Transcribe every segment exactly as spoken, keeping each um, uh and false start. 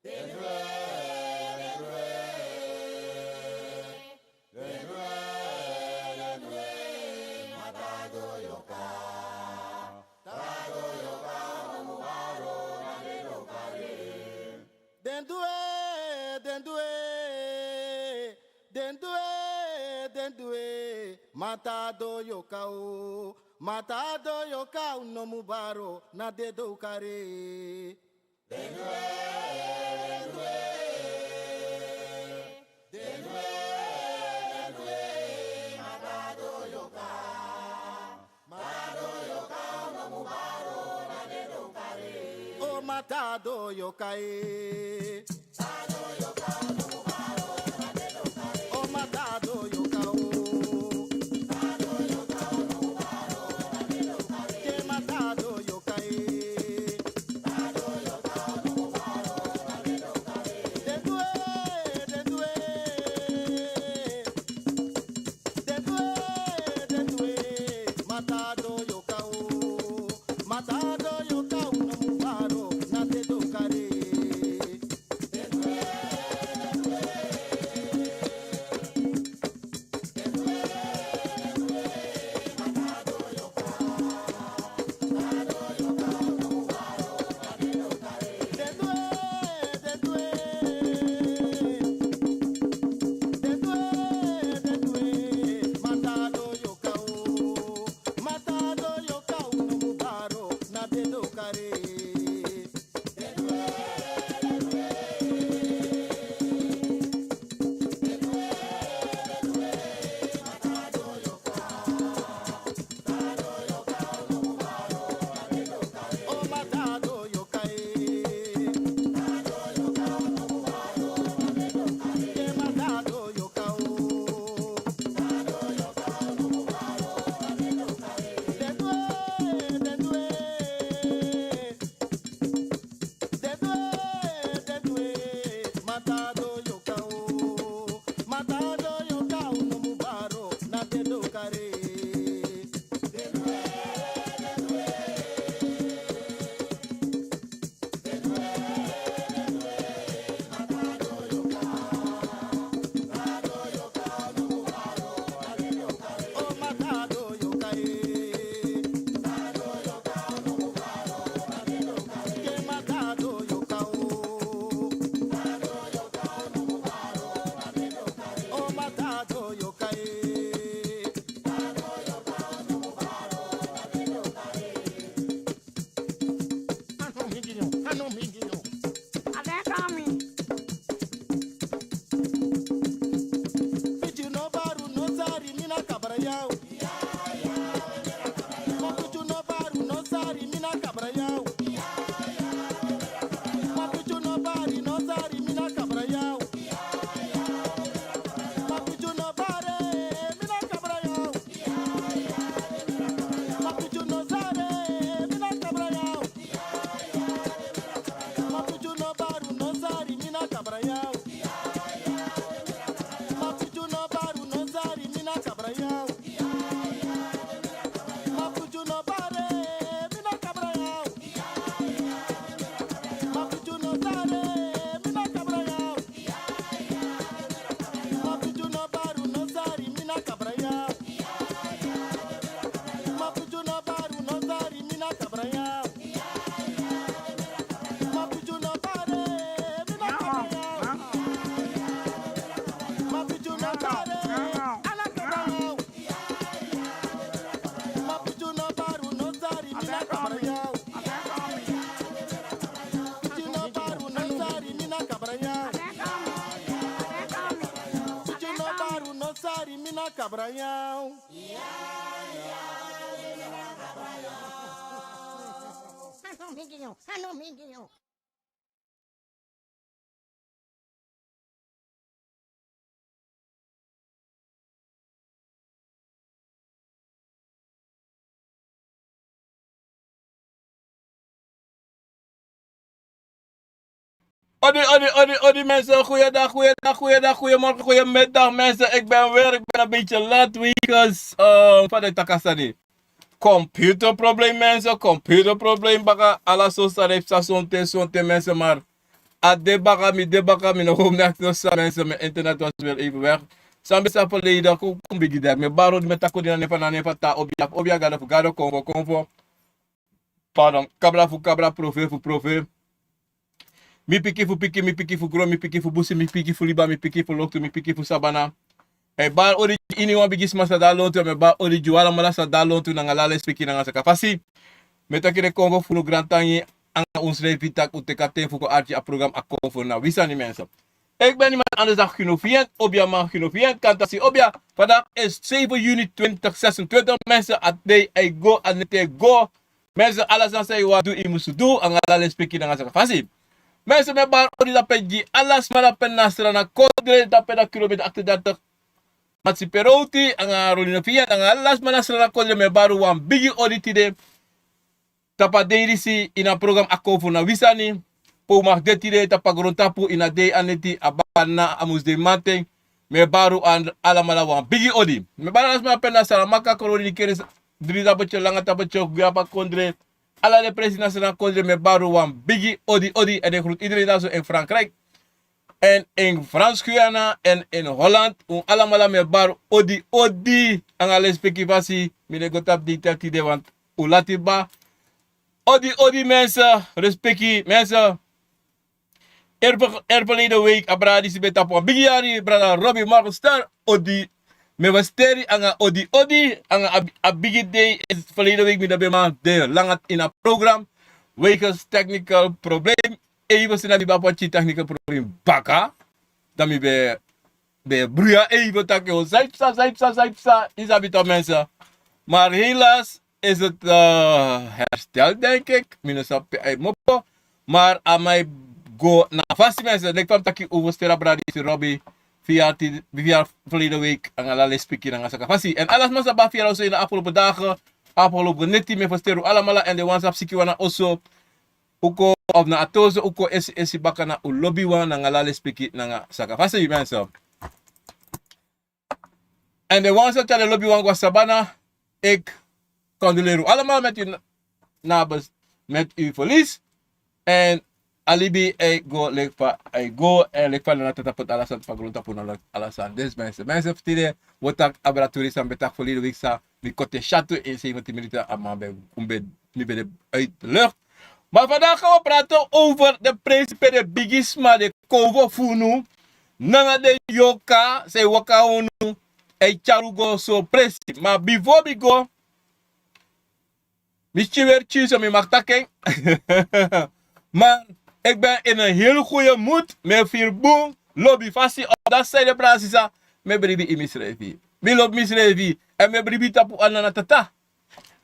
Den du e, den du e, den du e, den du e, Matado Yoka o, Matado Yoka, un no mu baro, na dedo un kari. O Matado Yoka e. O Matado Yoka o. Ke Matado Yoka e. Den du e, den du e. Den du e, den du e. Matado Yoka o. Matado Yoka, un no mu baro, na dedo un kari. Matado Yoka o, Matado Yoka, un no mu baro, na dedo un kari. O Matado Yoka e. Ke Matado Yoka o. O Matado Yoka e. Abeg, come in. Picture no baru, no sorry, mi na kabra yaw. Ma picture no baru, no sorry, mi na kabra yaw. Ma picture no baru, no sorry, mi na kabra yaw. Ma picture no baru, mi na kabra yaw. Ma picture no sorry, mi na kabra yaw. Ma picture no baru, no sorry, mi na kabra yaw. Ma picture no baru, no sorry, mi na kabra yaw. Ma picture no baru, mi na kabra yaw. Ma picture no sorry, mi na kabra yaw. Ma picture no baru, no sorry, mi na kabra yaw. Ma picture no baru, no sorry, mi na kabra yaw. Ma picture no baru, mi na kabra yaw. Ma picture no baru, ala kabra yaw. Ma picture no baru, no sorry, mi na kabra yaw. Picture no baru, no sorry, mi na kabra yaw. Picture no baru, no sorry, mi na kabra yaw. Ano mi dio, ano mi dio. Odi, odi, odi, odi mensen, goeiedag, goeiedag, goeiedag, goeiemorgen, goeiemiddag mensen. Ik ben weer, ik ben een beetje laat wegens uh, van de takasani. Computerprobleem mensen, computerprobleem baka, ala so sari psa sonte, sonte mensen, maar A de baka, mi de baka, mi no go meki no san, mensen, mi internet was wel even weg. San ben sa verleden, kon, kon bigi dek. Mi e bari odi, mi e taki odi na nen fu, na nen fu a Taa Obia, Obia Gado fu Gado Konfo, Konfo. Pardon, kabra fu kabra, profe fu profe. Mi pikin fu pikin, mi pikin fu gron, mi pikin fu busi, mi pikin fu liba, mi pikin fu loktu, mi pikin fu sabana. Mi e bari odi gi iniwan bigisma san de na lontu, mi e bari odi gi un alamala san de na lontu nanga ala lespeki nanga sakafasi. Mi e taki den Konfo furu grantangi anga unsrefi taki un teki a ten fu kon arki a program A Konfo Na Wi Sani, mensen. Ik ben niemand anders dan Gino Vient, Obia man Gino Vient, Kantasi Obia. Vandaag is zeven juni twintig zesentwintig, mensen. A dei e go, a neti e go. Mensen, ala san san yu wani du, yu musu du, anga ala lespeki nanga sakafasi. Mensen, mi e bari odi dape gi ala sma dape na Sranan kondre, dape na kilometer achtendertig, Matsi Peroti, anga Rolino Vient, anga ala sma na Sranan kondre, mi e bari un wan bigi odi tide. Tapu a dei disi ini a program A Konfo Na Wi Sani. Pe un mag de tide tapu a grontapu ini a dei, a neti, a baka na a musdei mamanten. Mi e bari un alamala wan bigi odi. Mi e bari ala sma dape na Saramaka, Koroni, Keres, Dri Tabetyo, Langa Tabetyo, Guyapa kondre. Ala den presi na Sranan kondre, mi e bari un wan bigi odi, odi. En ik groet iedereen daar zo in Frankrijk. En in Frans-Guyana en in Holland. Un alamala mi e bari un odi, odi. Anga lespeki fasi, mi no e go tapu detail tide, want un lati kaba. Odi, odi, mensen, respeki, mensen. Erve-, er verleden week, a brada disi ben tapu wan bigi yari, brada Robbie Morgenster, odi. Mi e versterru anga odi, odi, anga a, a bigi dei, is verleden week mi no ben man de langa ini a program, wegens technical probleem. Even sinds mi ben abi wan pikin technical probleem baka, dan mi ben, ben bruya even taki o, zij psa, zij psa, zij psa, yu sabi toch, mensen. Maar helaas is het, eh, hersteld, denk ik. Mi no sabi pe a e kmopo. Maar a man e go na fasi, mensen. Leki fa mi taki, un versterru a brada disi Robbie, via ti-, via verleden week, anga ala lespeki nanga sakafasi. En ala sma san ben abi fia oso ini de afgelopen dagen, afgelopen neti, mi e versterru un alamala, en den wan san abi siki wan na oso, un kon, of na a toso, un kon esi esi baka na un lobiwan nanga ala lespeki nanga sakafasi, mensen. En den wan san tyari den lobiwan go na sabana, ik condoleer u allemaal met uw na-, nabes, met uw verlies. En a libi e go leki fa e go, en leki fa a nana tata poti ala sani fu a grontapu, na leki ala sani. Dus mensen, mensen, fu tide, un o taki abra tori san mi ben taki verleden week, san mi koti en syatu in zeventien minuten, a man ben, un ben, mi ben de uit de lucht. Maar vandaag gaan we praten over de prinsipe, den bigisma, den Konfo fu unu, nanga den yorka san e waka unu, e tyari un go so presi. Maar before mi go, mi skin weri tyun, so mi mag taki en. Maar ik ben in een heel goede moed, mi e firi bun, lobi fasi, omdat, san ede, brada, sisa, mi e bribi ini misrefi. Mi lobi misrefi, en mi e bribi tapu a nana tata.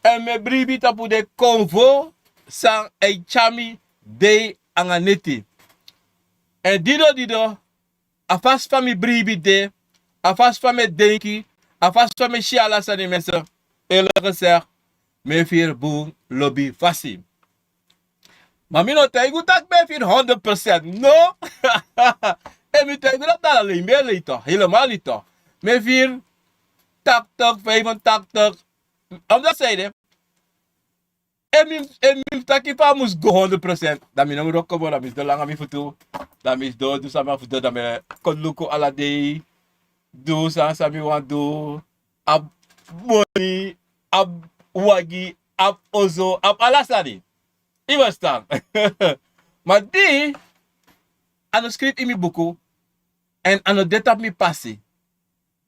En mi e bribi tapu den Konfo san e tyari mi dei anga neti. En dido dido, a fasi fa mi bribi de, a fasi fa mi e denki, a fasi fa mi e si ala sani, mensen, eerlijk gezegd, mi e firi bun, lobi fasi. Ma mi no taigi un taki mi e firi honderd procent, no. Efu mi taigi un dati, dan a lei mi e lei toch, helemaal niet toch. Mi e firi tachtig, vijfentachtig. Omdat, san ede, efu mi, efu mi taki fa a mus go honderd procent, dan mi no mus wroko moro, dan mi sidon langa mi futu, dan mi sidon du san mi abi fu du, dan mi e kon luku ala dei, du san, san mi wani du, abi moni, abi wagi, abi oso, abi ala sani. Yu e ferstan. Ma di a no skrifi ini mi buku, en a no de tapu mi pasi,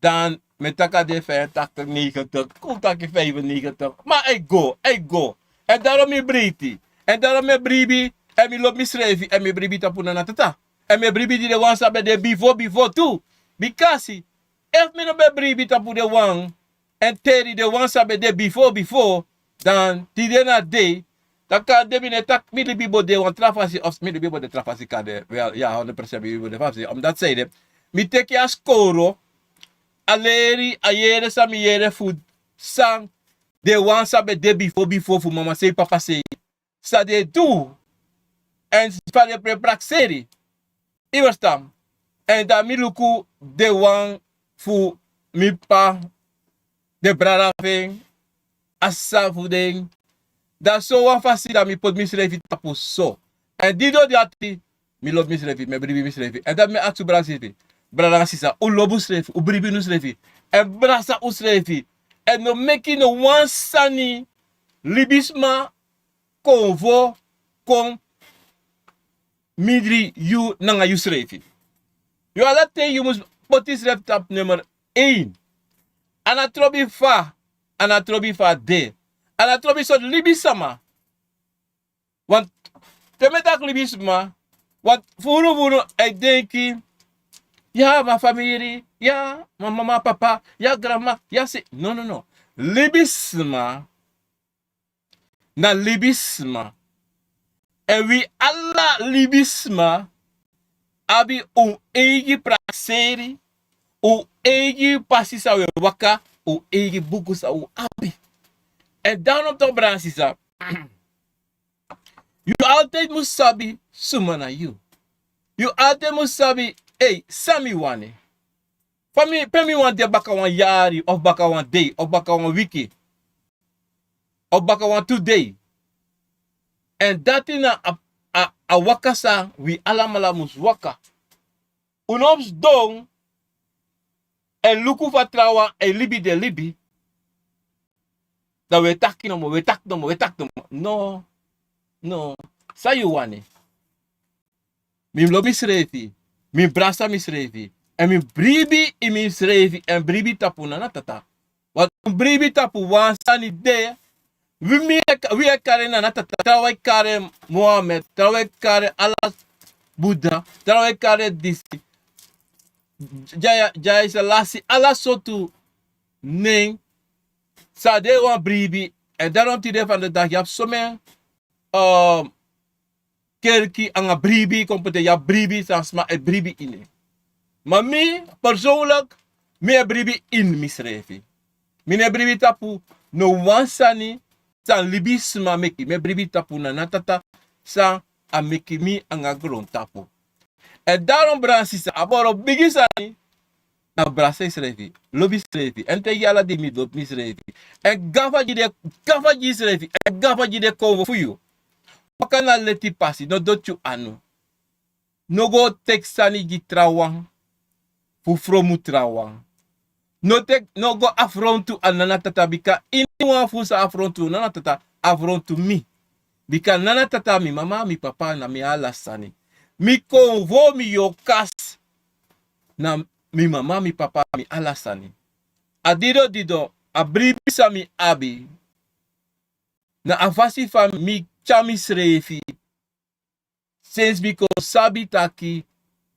dan mi e taki a de vijfentachtig, negentig, kon taki vijfennegentig. Ma a e go, a e go. En daarom mi breiti. En daarom mi e bribi, en mi lobi misrefi, en mi e bribi tapu nana tata. En mi e bribi gi den wan san ben de bifo, bifo tu. Bikasi, efu mi no ben bribi tapu den wan, en teri den wan san ben de bifo, bifo, dan tide na dei, dan kande mi no e taki mi libi bo de wan tra fasi, of mi libi bo de tra fasi, kande, wel, ya, honderd procent mi libi bo de tra fasi. Omdat, san ede, mi teki a skoro, a leri, a yere san mi yere fu san den wan san ben de bifo, bifo, fu mama sei, papa sei, san den e du, en fa den e prakseri. Yu e ferstan. En dan mi luku den wan fu mi p'pa, den brada fu en, a sisa fu den. Dan sowan fasi dan mi poti misrefi tapu so. En di mi du dati, Mi lobi misrefi, mi e bribi misrefi. Èn dati mi e aksi un brada srefi, brada nanga sisa, un lobi unsrefi, un bribi unsrefi, èn brasa unsrefi. Èn no meki no wan sani libisma konfo kon mindri yu nanga yusrefi. Yu ala ten yu mus poti yusrefi tapu nummer één. A no trobi fa, a no trobi fa a de. A no trobi sortu libisma. Want te mi e taki libisma, want furu furu e denki, ya, mi famiri, ya, mi mama, papa, ya, granma, ya, si. No, no, no. Libisma na libisma. Èn wi ala libisma abi un eigi prakseri, un eigi pasi san un e waka, un eigi buku san un abi. Èn dan no tok, brada sisa, yu altijd mus sabi suma na yu. Yu altijd mus sabi, ei, san mi wani. Fa mi, pe mi wani de baka wan yari, of baka wan dei, of baka wan wiki, of baka wan tu dei. Èn dati na a, a, a waka san wi alamala mus waka. Un no mus sidon èn luku fa trawan e libi den libi. Dan wi e taki nomo, wi e taki nomo, wi e taki nomo. No, no. San yu wani? Mi lobi misrefi, mi brasa misrefi, èn mi bribi ini misrefi, èn bribi tapu Nana Tata. Want un bribi tapu wan sani de, wi mi e ka-, wi e kari Nana Tata, trawan e kari Mohammed, trawan e kari ala Buddha, trawan e kari disi, Jaya, Jaya Selassie, ala sortu nen san de wan bribi. Èn daarom tide van de dag yu abi somen, um, kerki anga bribi, kon poti, yu abi bribi san sma e bribi ini. Ma mi, persoonlijk, mi e bribi ini misrefi. Mi no e bribi tapu no wan sani san libisma meki. Mi e bribi tapu Nana Tata san a meki mi anga grontapu. Èn daarom, brada sisa, a moro bigi sani na brasa yusrefi, lobi yusrefi. Èn taigi ala dei mi lobi misrefi. Èn gafa gi den, gafa gi yusrefi, èn gafa gi den konfo fu yu. Waka na leti pasi, no doti yu anu. No go teki sani gi trawan fu fromu trawan. No teki, no go afrontu a Nana Tata, bika iniwan fu un sa afrontu Nana Tata, afrontu mi. Bika Nana Tata, mi mama, mi papa, na mi ala sani. Mi konfo, mi yorka, na mi mama, mi papa, mi ala sani. A dido dido, a bribi san mi abi, na a fasi fa mi tyari misrefi. Sensi mi kon sabi taki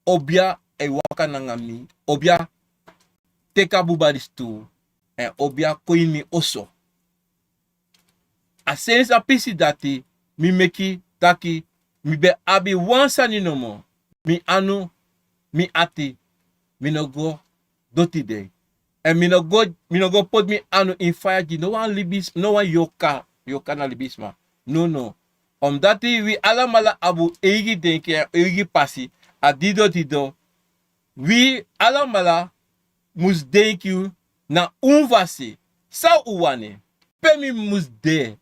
obia e waka nanga mi, obia teki a buba disi tu, èn obia kon ini mi oso. A sensi a pisi dati mi meki taki mi ben abi wan sani nomo, mi anu, mi ati, mi no go doti den. Èn mi no go, mi no go poti mi anu ini faya gi no wan libis-, no wan yorka, yorka na libisma. No, no. Omdati wi alamala abi un eigi denki, eigi pasi, a dido dido. Wi alamala mus denki na un fasi. San un wani? Pe mi mus de?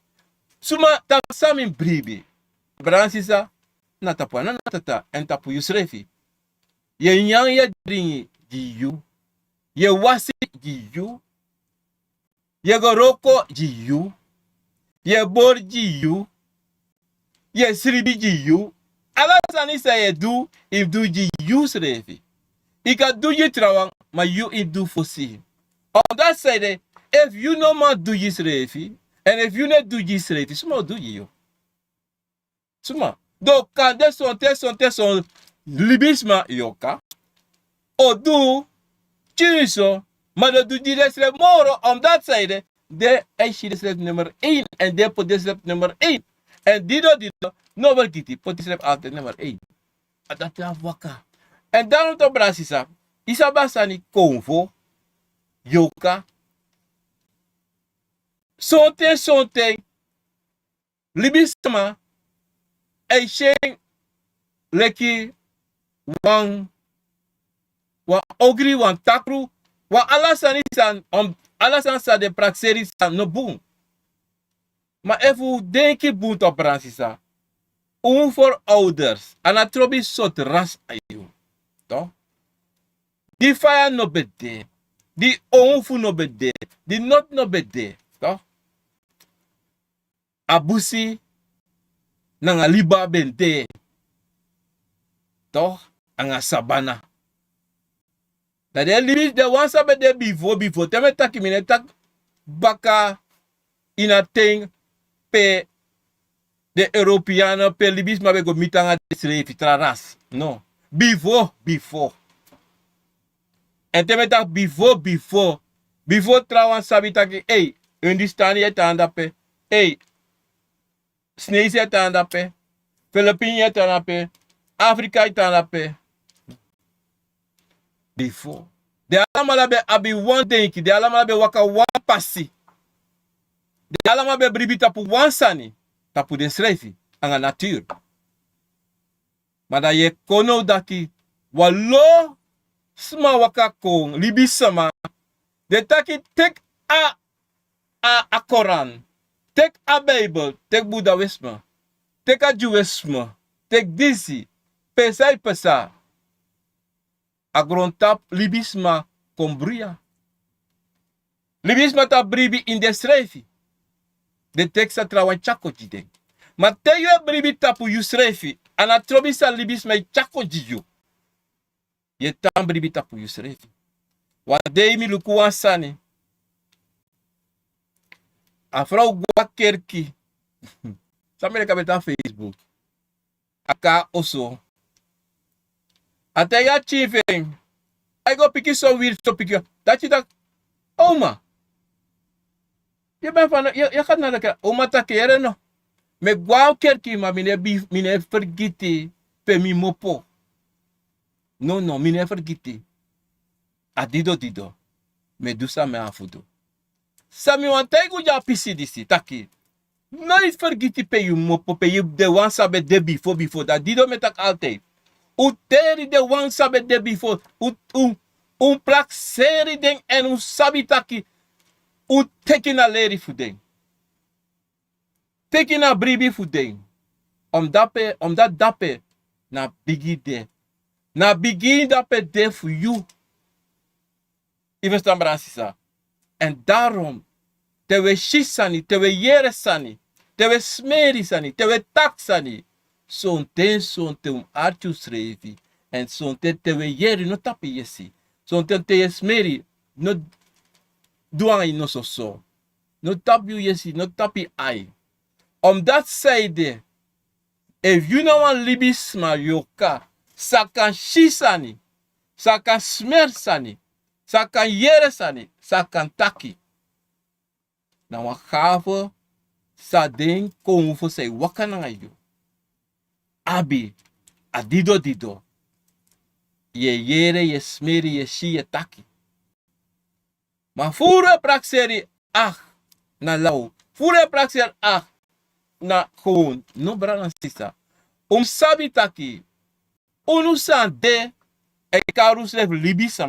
Suma, tapu san mi bribi? Brada sisa, na tapu a Nana Tata èn tapu yusrefi. Yu e nyan, yu e dringi gi yu. Yu e wasi gi yu. Yu e go wroko gi yu. Yu e bori gi yu. Yu e sribi gi yu. Ala sani san yu e du, yu mus du gi yusrefi. Yu kan du gi trawan, ma yu mus du fosi. Omdati san ede, efu yu no man du gi yusrefi, èn efu yu no e du gi yusrefi, suma o du gi yu? Suma? Dan kande sonten, sonten son libisma yorka o du tyunso, ma den o du gi densrefi moro, omdati san ede, den e si densrefi nummer één, èn den e poti densrefi nummer één. Èn dido dido, no vergiti, poti yusrefi altijd nummer één. A dati a waka. Èn dan un tu, brada sisa, yu sabi a sani, konfo, yorka, sonten, sonten libisma e si en leki wan, wan ogri, wan takru, wan ala sani san, um, ala sani san den prakseri san no bun. Ma efu un denki bun tu, brada sisa, Un forouders, a na trobi sortu ras a yu. Toch? Di faya no ben de, di onfu no ben de, di noti no ben de. Toch? A busi nanga liba ben de. Toch? Anga sabana. Dan den libisma, den wan san ben de bifo, bifo, te mi e taki, mi no e taki baka ini a ten pe den Europeano, pe libisma ben go miti nanga densrefi tra ras. No. Bifo, bifo. Èn te mi e taki bifo, bifo, bifo trawan sabi taki, ei, Hindustani e tan dape. Ei, Sneisi e tan dape, Filipini e tan dape, Afrika e tan dape. Bifo, den alamala ben abi wan denki, den alamala ben waka wan pasi. Den alamala ben bribi tapu wan sani, tapu densrefi, anga natuur. Ma dan yu e kon now dati, wan lo sma waka kon, libisma. Den taki teki a, a, a Koran, teki a Bijbel, teki Budawisme, teki a Jewisme, teki disi, pesa yu pesa. A grontapu libisma kon bruya. Libisma ta bribi ini densrefi. Den teki san trawan tyari kon gi den. Ma te yu e bribi tapu yusrefi, a na trobi san libisma e tyari kon gi yu. Yu e tan bribi tapu yusrefi. Wan dei mi luku wan sani. A frow go a kerki. San mi leki a ben tan Facebook. A kon na oso. A taigi a pikin fu en. A e go piki so wiri so piki. Dati taki, o uma, yu ben fano, yu, yu kan na leki, o uma taki yere no. Mi e go a kerki ma mi no e bi, mi no e fergiti pe mi mopo. No, no, mi no e fergiti. A dido dido. Mi e du san mi abi fu du. San mi wani taigi un gi a pisi disi taki, no e fergiti pe yu mopo, pe yu den wan san ben de bifo, bifo. Dati didon mi e taki altijd. Un teri den wan san ben de bifo. Un, un, un prakseri den èn un sabi taki un teki na leri fu den. Teki na bribi fu den. Omdat dape, omdat dape na bigi de. Na bigi dape de fu yu. Yu ferstan, brada, sisa. Èn daarom, te wi e si sani, te wi e yere sani, te wi e smeri sani, te wi e taki sani, sonten, sonten un mus arki unsrefi. Èn sonten te wi e yere no tapu yesi. Sonten te yu e smeri no du anga yu noso so. No tapu yu yesi, no tapu yu ai. Omdat san ede, efu yu na wan libisma yorka san kan si sani, san kan smeri sani, san kan yere sani, san kan taki, na wan gafe san den konfo san e waka nanga yu abi. A dido dido, yu e yere, yu e smeri, yu e si, yu e taki. Ma fu unu e prakseri, ah, na law. Fu unu e prakseri, ah, na gewoon. No, brada, sisa. Un mus sabi taki unu san de e kari unsrefi libisma.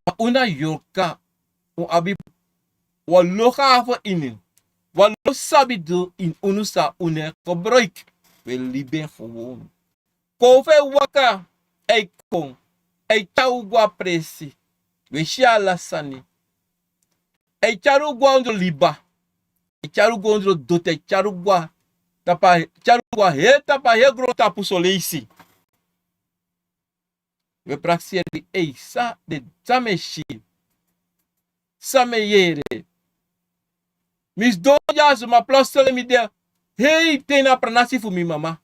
Ma unu na yorka, un abi wan lo gafe ini, wan lo sabi du ini unu san un no e gebruik. Wi e libi en gewoon. Konfo e waka, a e kon, a e tyari un go a presi. Wi e si ala sani. A e tyari un go a ondro liba. A e tyari un go ondro doti, a e tyari un go a tapu a, tyari un go a heri tapu a heri grontapu soleisi. Wi e prakseri, ei, san de, san mi e si, san mi e yere. Mi sidon dyaso, ma plotseling mi de hei te na pranasi fu mi mama.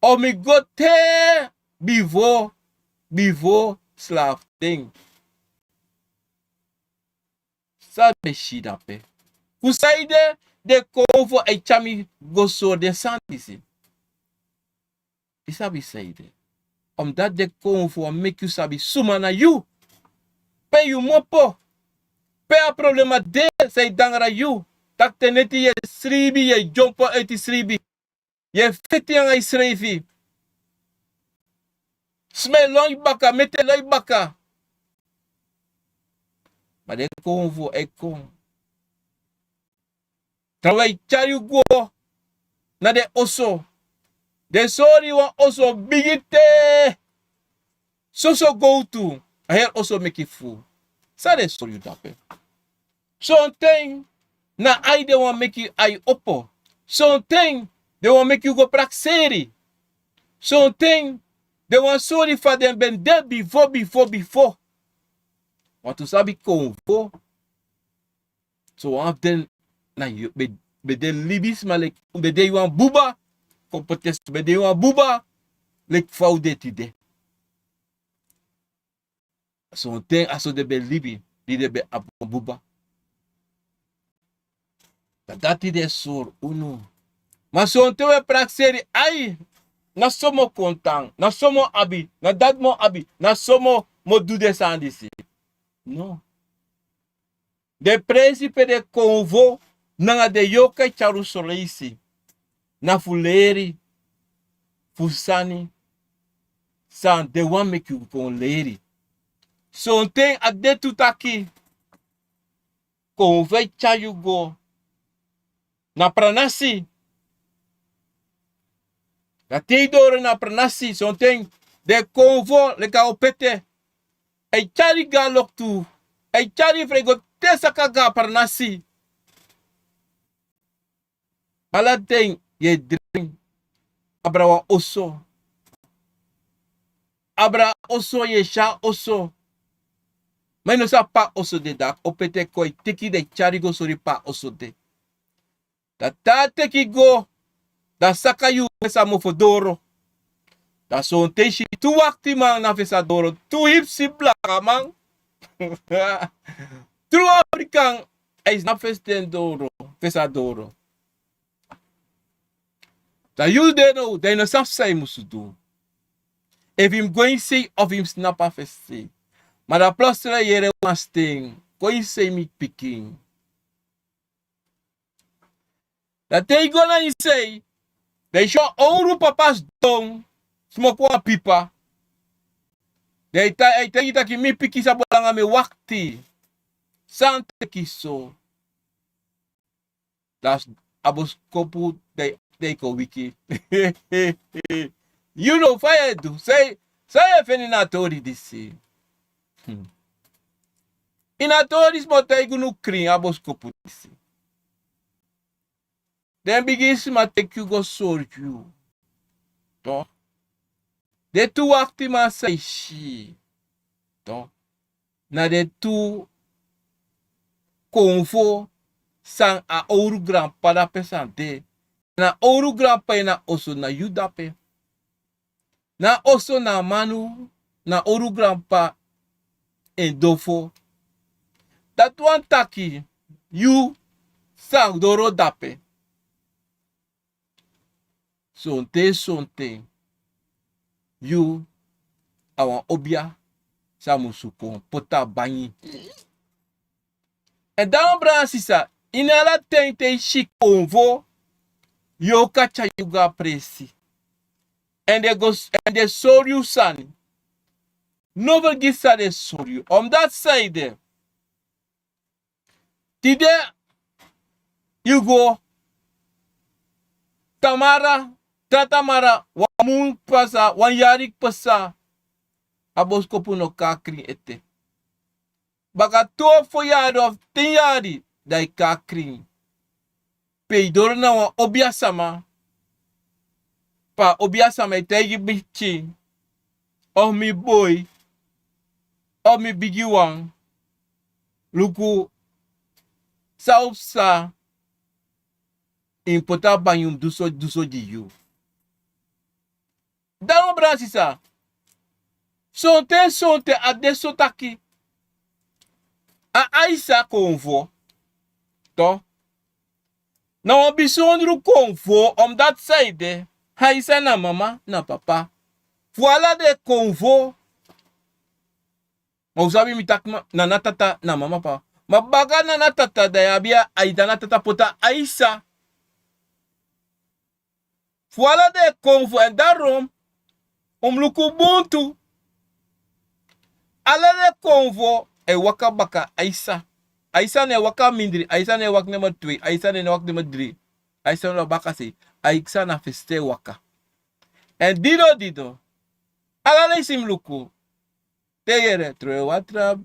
Of mi go te bifo, bifo slafu ten. San mi e si dape? Fu san ede den konfo e tyari mi go sori den sani disi? Yu sabi san ede? Omdat den konfo wani meki yu sabi suma na yu. Pe yu mopo. Pe a problema de san e dangra yu. Taki te neti yu e sribi, yu e dyompo uiti sribi. Yu e feti anga yusrefi. Sma e lon yu baka, meti e lon yu baka. Ma den konfo e kon. Trawan e tyari yu go. na den oso. Den sori yu wan oso bigi te. Soso gowtu, a heri oso meki fu. San den sori yu dape? Sonten na ai den wani meki yu ai opo. Sonten den wani meki yu go prakseri. Sonten den wani sori fa den ben de bifo, bifo, bifo. Wantu sabi konfo. So wan fu den na yu, ben, ben de libisma leki, ben de yu wan buba. Kon protest, ben de yu wan buba leki fa u de tide. Sonten a so den ben libi, di den ben abi wan buba. Dan dati den sori unu. Ma sonten we prakseri, ai, na so mi o kon tan, na so mi o abi, na dati mi o abi, na so mi o du den sani disi. No. Den presi pe den konfo nanga den yorka e tyari un soleisi, na fu leri fu sani san den wani meki un kon leri. Sonten a de tu taki konfo e tyari yu go na pranasi. Na te yu doro na pranasi, sonten den konfo leki a opete, a e tyari yu go na loktu, a e tyari yu fu go te saka go na pranasi. Ala ten yu e dren, abra wan oso. Abra oso, yu e si a oso. Ma yu no sabi pe a oso de, dan a opete kon e teki yu, dan e tyari yu go sori pe a oso de. Dan te a teki yu go, dan a saka yu fesi a mofo doro. Dan sonten i si tu waktiman na fesi a doro, tu hipsi blakaman. Tru Afrikan, a e si na fesi den doro, fesi a doro. Dan yu de now, dan yu no sabi san yu musu du. Efu yu mus go ini sei ofu yu mus snapu a fesi sei. Ma dan plotseling yu yere wan sten: Go ini sei, mi pikin. Dan te yu go na ini sei, dan yu si wan owru papa sidon smoki wan pipa. Dan a e ta-, a e taigi yu taki: Mi pikin, sabi langa mi e wakti. San teki yu so? Dan a boskopu dan e kon wiki. Yu now, fa yu e du? San yu, san yu e feni na a tori disi? Hmm. Ini a tori disi mi o taigi unu krin, a boskopu disi. Den bigisma teki yu go sori yu. Toch. Den tu waktiman san yu si, toch, na den tu konfo san a owru granpapa dape san de. Na a owru granpapa ini a oso, na yu dape. Na a oso, na a manu, na a owru granpapa en dofo. Dati wani taki yu san doro dape. Sonten, sonten yu a wan obia san musu kon poti a bangi. Èn dan, brada, sisa, ini ala ten te yu si konfo, yorka tyari yu go a presi. Èn den go s-, èn den sori yu sani. No fergiti san den sori yu. Omdati san ede, tide yu go, tamara, tra tamara, wan mun pasa, wan yari pasa, a boskopu no kon a krin ete. Baka tu ofu fo yari ofu tin yari, dan yu kon a krin. Pe yu doro na wan obia sama. Pe a obia sama e taigi pikin, ofu mi boi, ofu mi bigiwan, luku, san o psa, yu mus poti a bangi, yu mus du so, du so gi yu. Dan, brada, sisa, sonten, sonten a de so taki a Aisa konfo, toch, na wan bisondru konfo, omdati san ede, Aisa na mama, na papa fu ala den konfo. Ma un sabi mi taki ma-, Nana Tata na mama papa. Ma baka Nana Tata, dan yu abi a, a yu Nana Tata poti a Aisa. Fu ala den konfo, èn daarom un mus luku bun tu. Ala den konfo e waka baka Aisa. Aisa no e waka mindri, Aisa no e waka nummer twee, Aisa no e waka nummer drie. Aisa no e waka bakasei. a iksa na feste waka. Èn dido dido, ala leisi mi luku. Te yere trowe watra,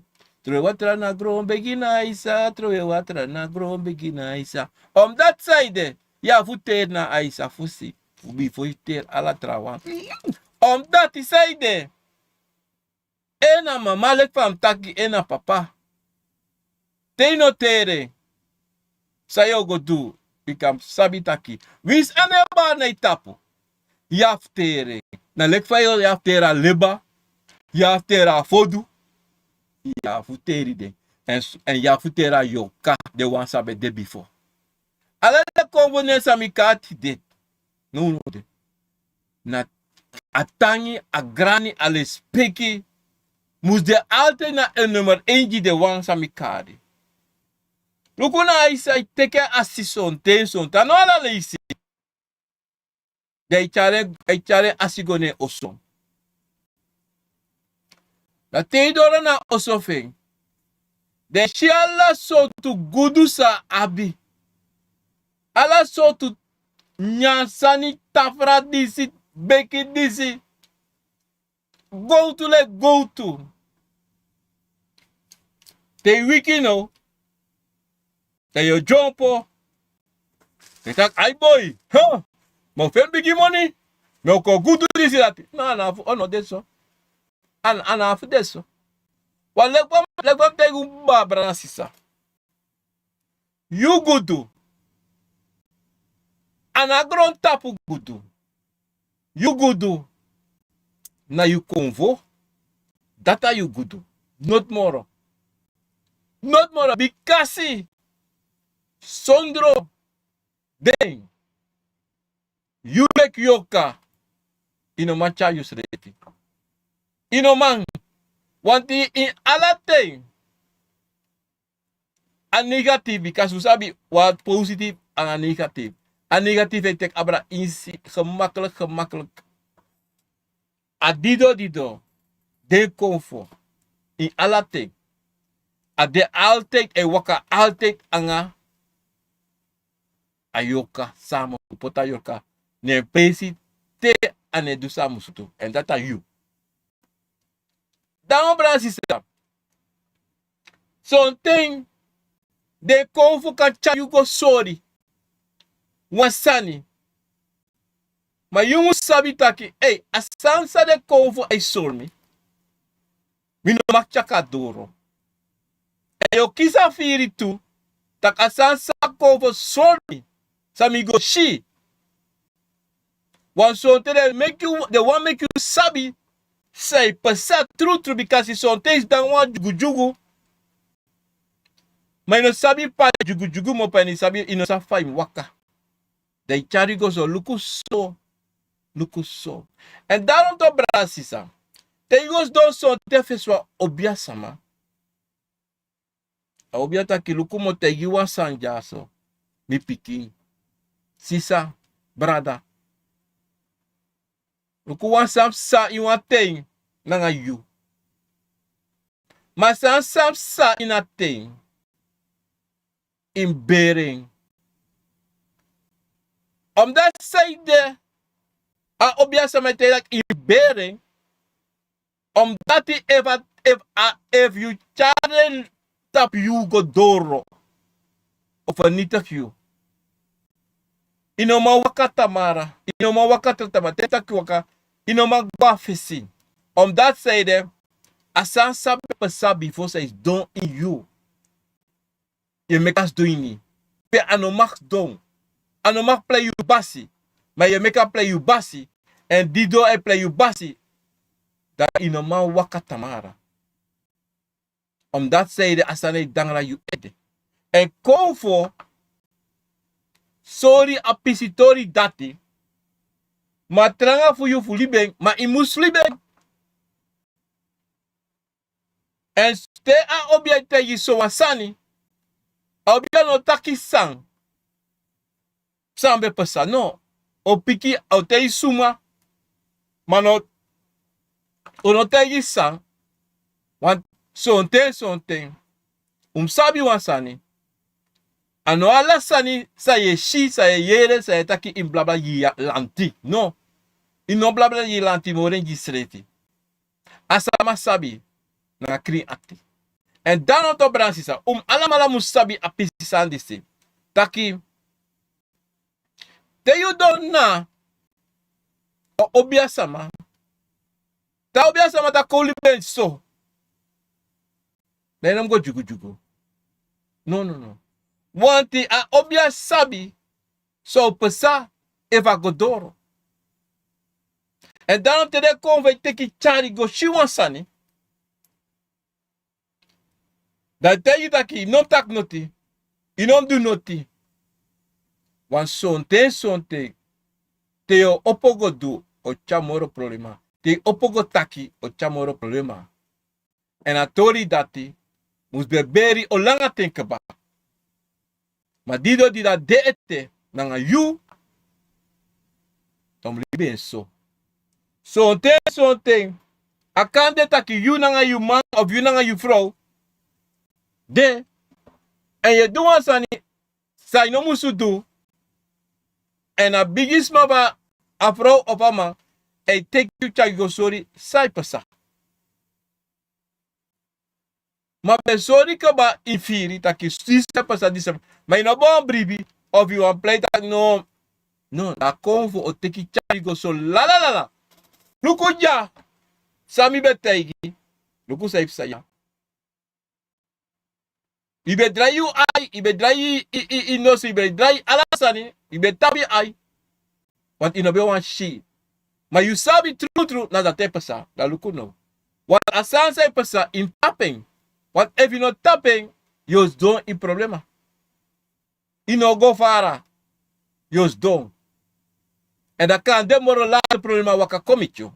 trowe watra na gron begi na aisa, trowe watra na gron begi na aisa. Omdati saide, yu abi fu teri na aisa fosi, bifo yu teri ala trawan. Omdati saide, en na mama leki fa mi taki, en na papa. Te yu no teri en, san yu o go du? Bika mi sabi taki winsi a no e bari na yu tapu, yu abi fu teri en. Na leki fa yu abi fu teri a leba, yu abi fu teri a fodu, yu abi fu teri den. Èn yu abi fu teri a yorka, den wan san ben de bifo. Ala den konfo nen san mi kari tide, no unu de. Na a tangi, a grani, a lespeki mus de altijd na en nummer één gi den wan san mi kari. Luku na a isi, a e teke a si sonten sonten, a no ala leisi. Dan a e tyari en, a e tyari en a si go na en oso. Dan te yu doro na a oso fu en, dan yu si ala sortu gudu san a abi. Ala sortu nyan sani, tafra disi, beki disi, gowtu leki gowtu. Te yu wiki now, dan yu o dyompo. Yu taki: "Ai boi, ha! Mi o feni bigi moni, mi o kon gudu disi dati." No, a no abi fu, o no de so. A no, a no abi fu de so. Wan leki fa mi, leki fa mi taigi un, baba, brada, sisa. Yu gudu, a no a grontapu gudu. Yu gudu na yu konfo. Dati a yu gudu. Noti moro. Noti moro, bikasi sondro den, yu leki yorka, yu no man tyari yusrefi. Yu no man. Want ini ala ten, a negatief, bikasi un sabi wan positief anga negatief. A negatief e teki abra insi, gemakkelijk, gemakkelijk. A dido dido, den konfo, ini ala ten, a de altijd, e waka altijd anga a yorka, san a mus poti a yorka na en presi te a no e du san a mus du. Èn dati a yu. Dan, brada, sisa, sonten den konfo kan tyari yu go sori wan sani. Ma yu mus sabi taki, ei, a sani san den konfo e sori mi, mi no mag tyari kon na doro. Èn yu o kisi a firi tu, taki a sani san konfo sori mi, san mi go si. Want sonten den meki yu, den wani meki yu sabi san e pasa trutru, bikasi sonten yu sidon wan dyugudyugu, ma yu no sabi pe a dyugudyugu mus opo, èn yu sabi, yu no sabi fa yu mus waka. Dan yu tyari yu go so, luku so, luku so. Èn daarom tu, brada, sisa, te yu go sidon sonten fesi wan obiasama, a obia taki: "Luku, mi o taigi yu wan sani dyaso, mi pikin, sisa, brada. Luku, wan sani psa ini wan ten nanga yu. Ma san, san psa ini a ten, yu mus bere en." Omdati saide a obiasama e taigi taki yu mus bere en, omdati efu a, efu a, efu yu tyari en tapu yu go doro, a o fernitigi yu. Yu no man waka tamara, yu no man waka tra tamara, te taki waka, yu no man go a fesi. Omdati saide, a sani san ben pasa bifo san e sidon ini yu, yu e meki a sidon ini. Pe a no mag sidon. A no mag plei yu basi. Ma yu e meki a plei yu basi. Èn dido e plei yu basi. Dan yu no man waka tamara. Omdati saide a sani e dangra yu ede. Èn konfo sori a pisitori dati. Ma tranga fu yu fu libi en, ma yu mus libi en. Èn te a obia e taigi yu sowan sani, a obia no taki san, san ben pasa, no. A o piki, a o taigi suma, ma no, a no taigi san. Want sonten, sonten un mus sabi wan sani. A no ala sani san yu e si, san yu e yere, san yu e taki yu mus blabla gi lanti. No. Yu no blabla gi lanti moro en gi yusrefi. A sama sabi nanga krin akti. Èn dan no to brada sisa, un alamala mus sabi a pisi sani disi. Taki te yu don na a obiasama, te a obiasama taki kon libi en so, dan yu no mus go dyugudyugu. No, no, no. Wanti a obia sabi san o pasa efu a go doro. Èn dan te den kon fu e teki tyari go si wan sani, dan te yu taki yu no mus taki noti, yu no mus du noti. Wan sonten sonten te yu o opo go du, o tyari moro problema. Te yu opo go taki, o tyari moro problema. Èn a tori dati mus ben beri o langa ten kaba. Ma di dati de ete nanga yu, dan mus libi en so. Sonten sonten a kan de taki yu nanga yu man of yu nanga yu frow de, èn yu e du wan sani san yu no musu du, èn a bigisma fu a frow of a man e teki yu tyari go sori san e pasa. Ma ben sori kaba yu firi taki disi e pasa, disi e pasa. Ma yu no bo wan bribi of yu wan plei taki no. No, na kon fu o teki tyari go so lala lala. Luku dya san mi ben taigi. Luku san yu psa dya. Yu ben drai yu ai, yu ben drai yu noso, yu ben drai ala sani, yu ben tapu yu ai. Want yu no ben wani si. Ma yu sabi trutru na dati e pasa, dan luku now. Want a sani san e pasa yu mus tapu en. Want efu yu no tapu en, yu o sidon ini problema. Yu no o go fara, yu o sidon. Èn dan kande moro lati problema waka kon miti yu.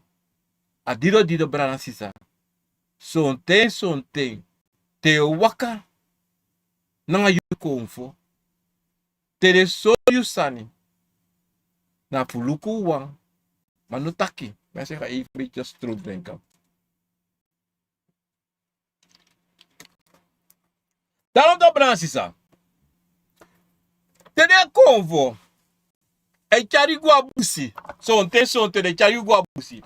A dido dido brada sisa. Sonten sonten te yu o waka nanga yu konfo, te den sori yu sani, na fu luku wan, ma no taki. Mi a seri ga even beti strow drenka. Daarom toch, brada sisa, te den konfo e tyari yu go a busi. Sonten sonten den e tyari yu go a busi.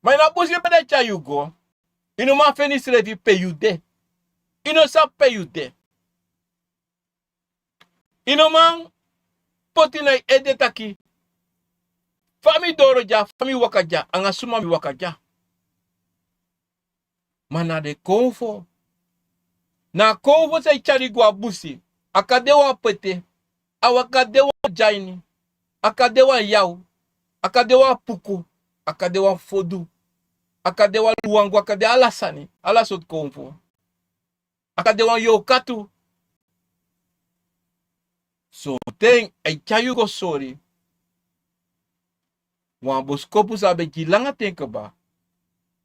Ma ini a busi pe den e tyari yu go, yu no man feni yusrefi pe yu de. Yu no sabi pe yu de. Yu no man poti na yu ede taki fa mi doro dya, fa mi waka dya, anga suma mi waka dya. Ma na den konfo. Na a konfo san e tyari yu go a busi. A kan de wan pete, a kan de wan dyaini, a kan de wan yaw, a kan de wan puku, a kan de wan fodu, a kan de wan luwangu, a kan de ala sani, ala sortu konfo. A kan de wan yokatu. Sonten a e tyari yu go sori wan bosikopu san a ben gi langa ten kaba.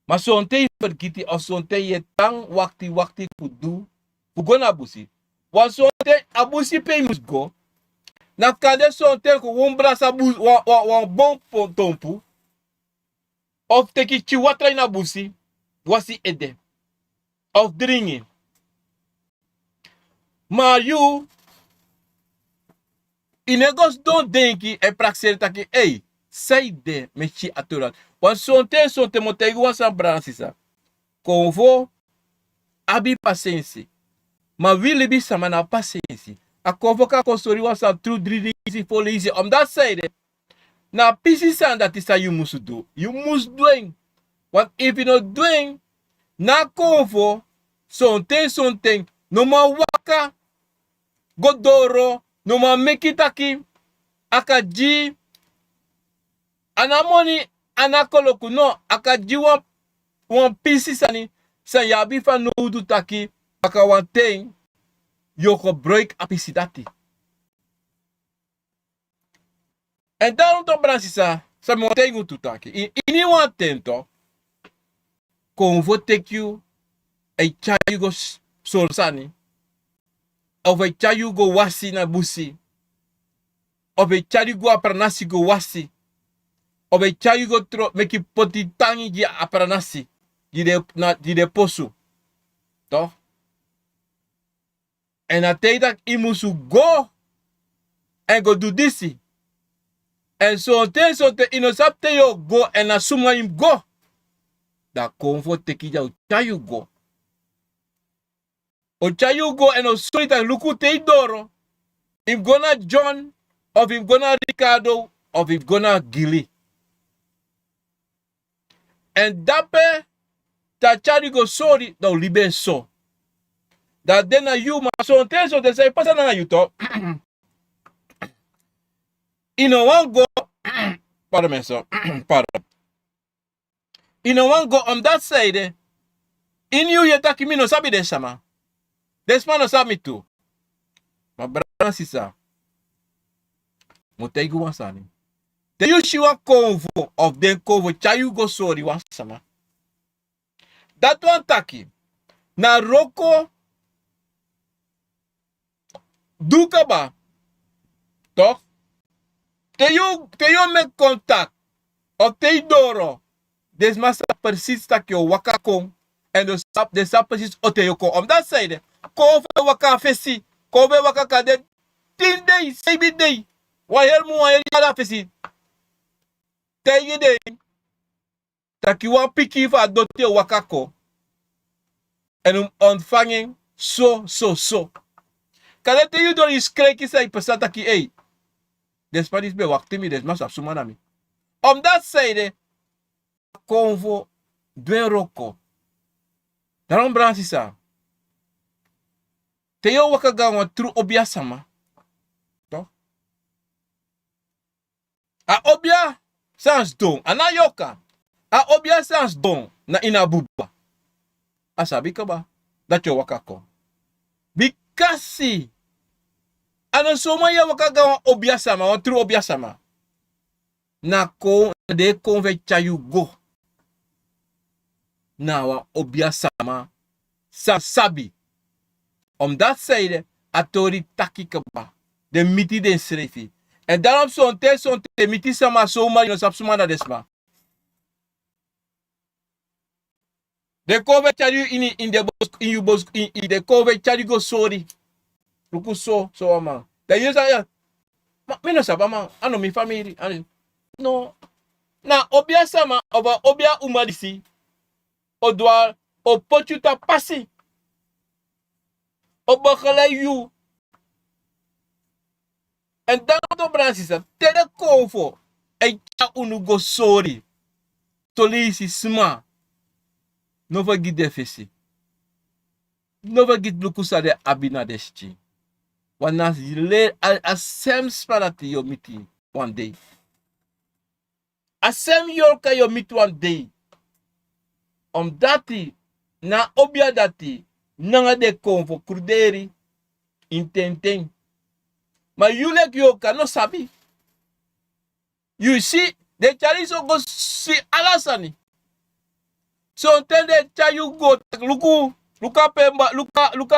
Ma sonten yu fergiti, of sonten yu e tan wakti wakti fu du, fu go na busi. Wan sonten a busi pe yu mus go, na kande sonten kon wan brasa bus, wan, wan, wan bon pon-, tonpu. Of teki tiki watra ini a busi, wasi ede. Of dringi. Ma yu, yu no e go sidon denki, e prakseri taki, ei, san ede mi e si a tori dati. Wan sonten, sonten mi o taigi wan sani, brada sisa. Konfo abi pasensi. Ma wi libisma no abi pasensi. A konfo kan kon sori wan sani tu, dri leisi, fo leisi. Omdati san ede, na a pisi sani dati san yu musu du, yu musu du en. Want efu yu no du en, na a konfo, sonten, sonten, no man waka go doro, no man meki taki a kan gi, a no a moni, a no a koloku, no, a kan gi wan, wan pisi sani, san yu abi fanowdu taki baka wan ten yu o gebruiki a pisi dati. Èn daarom toch, brada sisa, san mi wani taigi unu tu taki, ini, ini wan ten toch, konfo teki yu, a e tyari yu go s-, sori sani, of a e tyari yu go wasi na busi, of a e tyari yu go a pranasi go wasi, of a e tyari yu go tro-, meki poti tangi gi a pranasi, gi den, na, gi den posu. Toch? Èn a tei taki i musu go èn go du disi. Èn sonten sonten i no sabi te yu o go èn na suma i mus go. Da kon fu o teki di a o tyai yu go. O tyai yu go èn o sori taki luku te i doro, i mus go na john, of i mus go na ricardo, of i mus go na gili. Èn dape te a tyari go sori da o libi en so. Da den na yu ma sonten sonten san e pasa nanga yu to. I no wani go. Pardon mi en so. Pardon. I no wani go omdati san ede. Ini yu yere taki mi no sabi den sama. Den sma no sabi mi tu. Ma brada na sisa, mi o taigi wan sani. Te yu si wan konfo of den konfo tyai yu go sori wan sama, dati wani taki na wroko du kaba. Tok. Te yu te yu o meki kontak of te yu doro, den sma sabi presisi tak' yu o waka kon. Èn den sabi presisi ote yu o kon omdati san ede. Kon fu e waka na fesi. Kon fu e waka kan de tin dei seibi dei, wan heri mun wan heri yari na fesi. Taigi den tak' yu wan pikin fu a doti e waka kon. Èn un mus ontfangi en so so so. Kande te yu doro yu skreki san yu pesa taki ei, den sma disi ben wakti mi den sma sabi suma na mi. Omdati san ede. Konfo du en wroko. Daron brada na sisa, te yu o waka go na wan tru obia sama, a obia san sidon a na yoka. A obia san sidon na ini a buba. A sabi kaba dati o waka kon. Bikasi a no soman yu e waka go na wan obia sama wan tru obia sama. Na kon na den e kon fu e tyari yu go. Na wan obia sama san sabi. Omdati san ede a tori taki kaba. Den miti densrefi. Èn darom sonten sonten den miti sama somari no sabi suma na den sma. Den kon fu e tyari yu ini ini den bosko ini yu bosko ini den kon fu e tyari yu go sori. Luku so so wan man. Dan yu sa ya. Mi no sabi a man a no mi famiri. No. Na obia sama of a obia uma disi. O du a o poti yu tan pasi. O begeleidi yu. Èn dan wan to brada na sisa te den konfo e tyari unu go sori. Tolisi sma. No fergiti den fesi. No fergiti luku san den abi na den skin. Wan na leri a sem sma dati yu o miti wan dei. A sem yorka yu o miti wan dei. Omdati na a obia dati nanga den konfo kruderi. Intenten. Ma yu leki yorka no sabi. Yu si den tyari yu so go si ala sani. Sonten den tyari yu go taki luku luku a pemba luku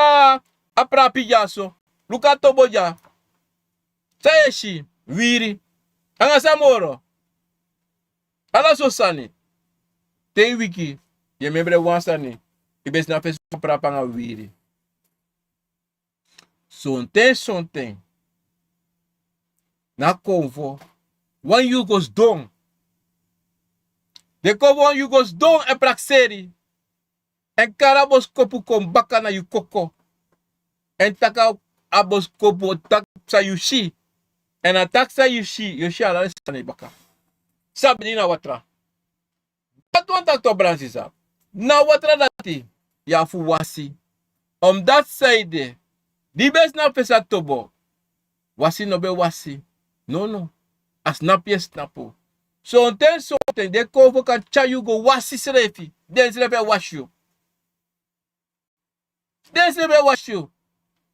a prapi dya so. Luku a tobo dya. San yu e si? Wiri. Anga san moro? Ala so sani. Te yu wiki yu e memre wan sani. Yu ben si na fesi wan prapi anga wiri. Sonten sonten na konfo wani yu go sidon. Den konfo wani yu go sidon èn prakseri èn kari a boskopu kon baka na yu koko. Èn taki a boskopu o taki san yu si. Èn a taki san yu si yu o si ala den sani baka. San ben de ini a watra. Dati wani taki to brada na sisa. Na watra dati yu abi fu wasi. Omdati san ede di yu ben si na fesi a tobo wasi no ben wasi. Nono. A snapu yu e snapu. Sonten sonten den konfo kan tyari yu go wasi srefi. Densrefi e wasi yu. Densrefi e wasi yu.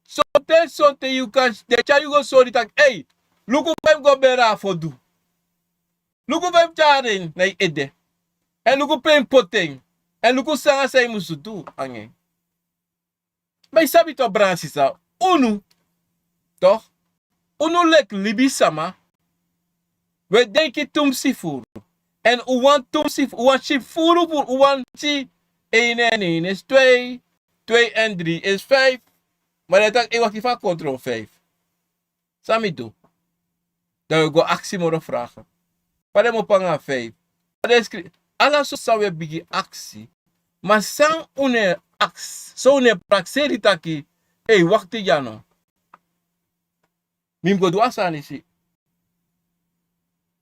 Sonten sonten yu kan den tyari yu go sori taki ei, luku fa yu mus go beri a fodu. Luku fa yu mus tyari en na yu ede. Èn luku pe yu mus poti en. Èn luku san anga san yu musu du anga en. Ma yu sabi to brada na sisa, unu to unu leki libisama. Wi e denki tumsi furu. Èn un wani tumsi un wani si furu furu un wani si. Ein èn ein esi twei. Twei èn dri esi faifi. Ma den taki, ei, wakti fu a kontrol feifi. San mi du? Dan wi go aksi moro fraga. Fa den mu opo nanga feifi? Fa den skri-, ala so san wi e bigin aksi. Ma san un no e aksi, san un no e prakseri taki, ei, wakti dya no. Mi mus go du a sani si.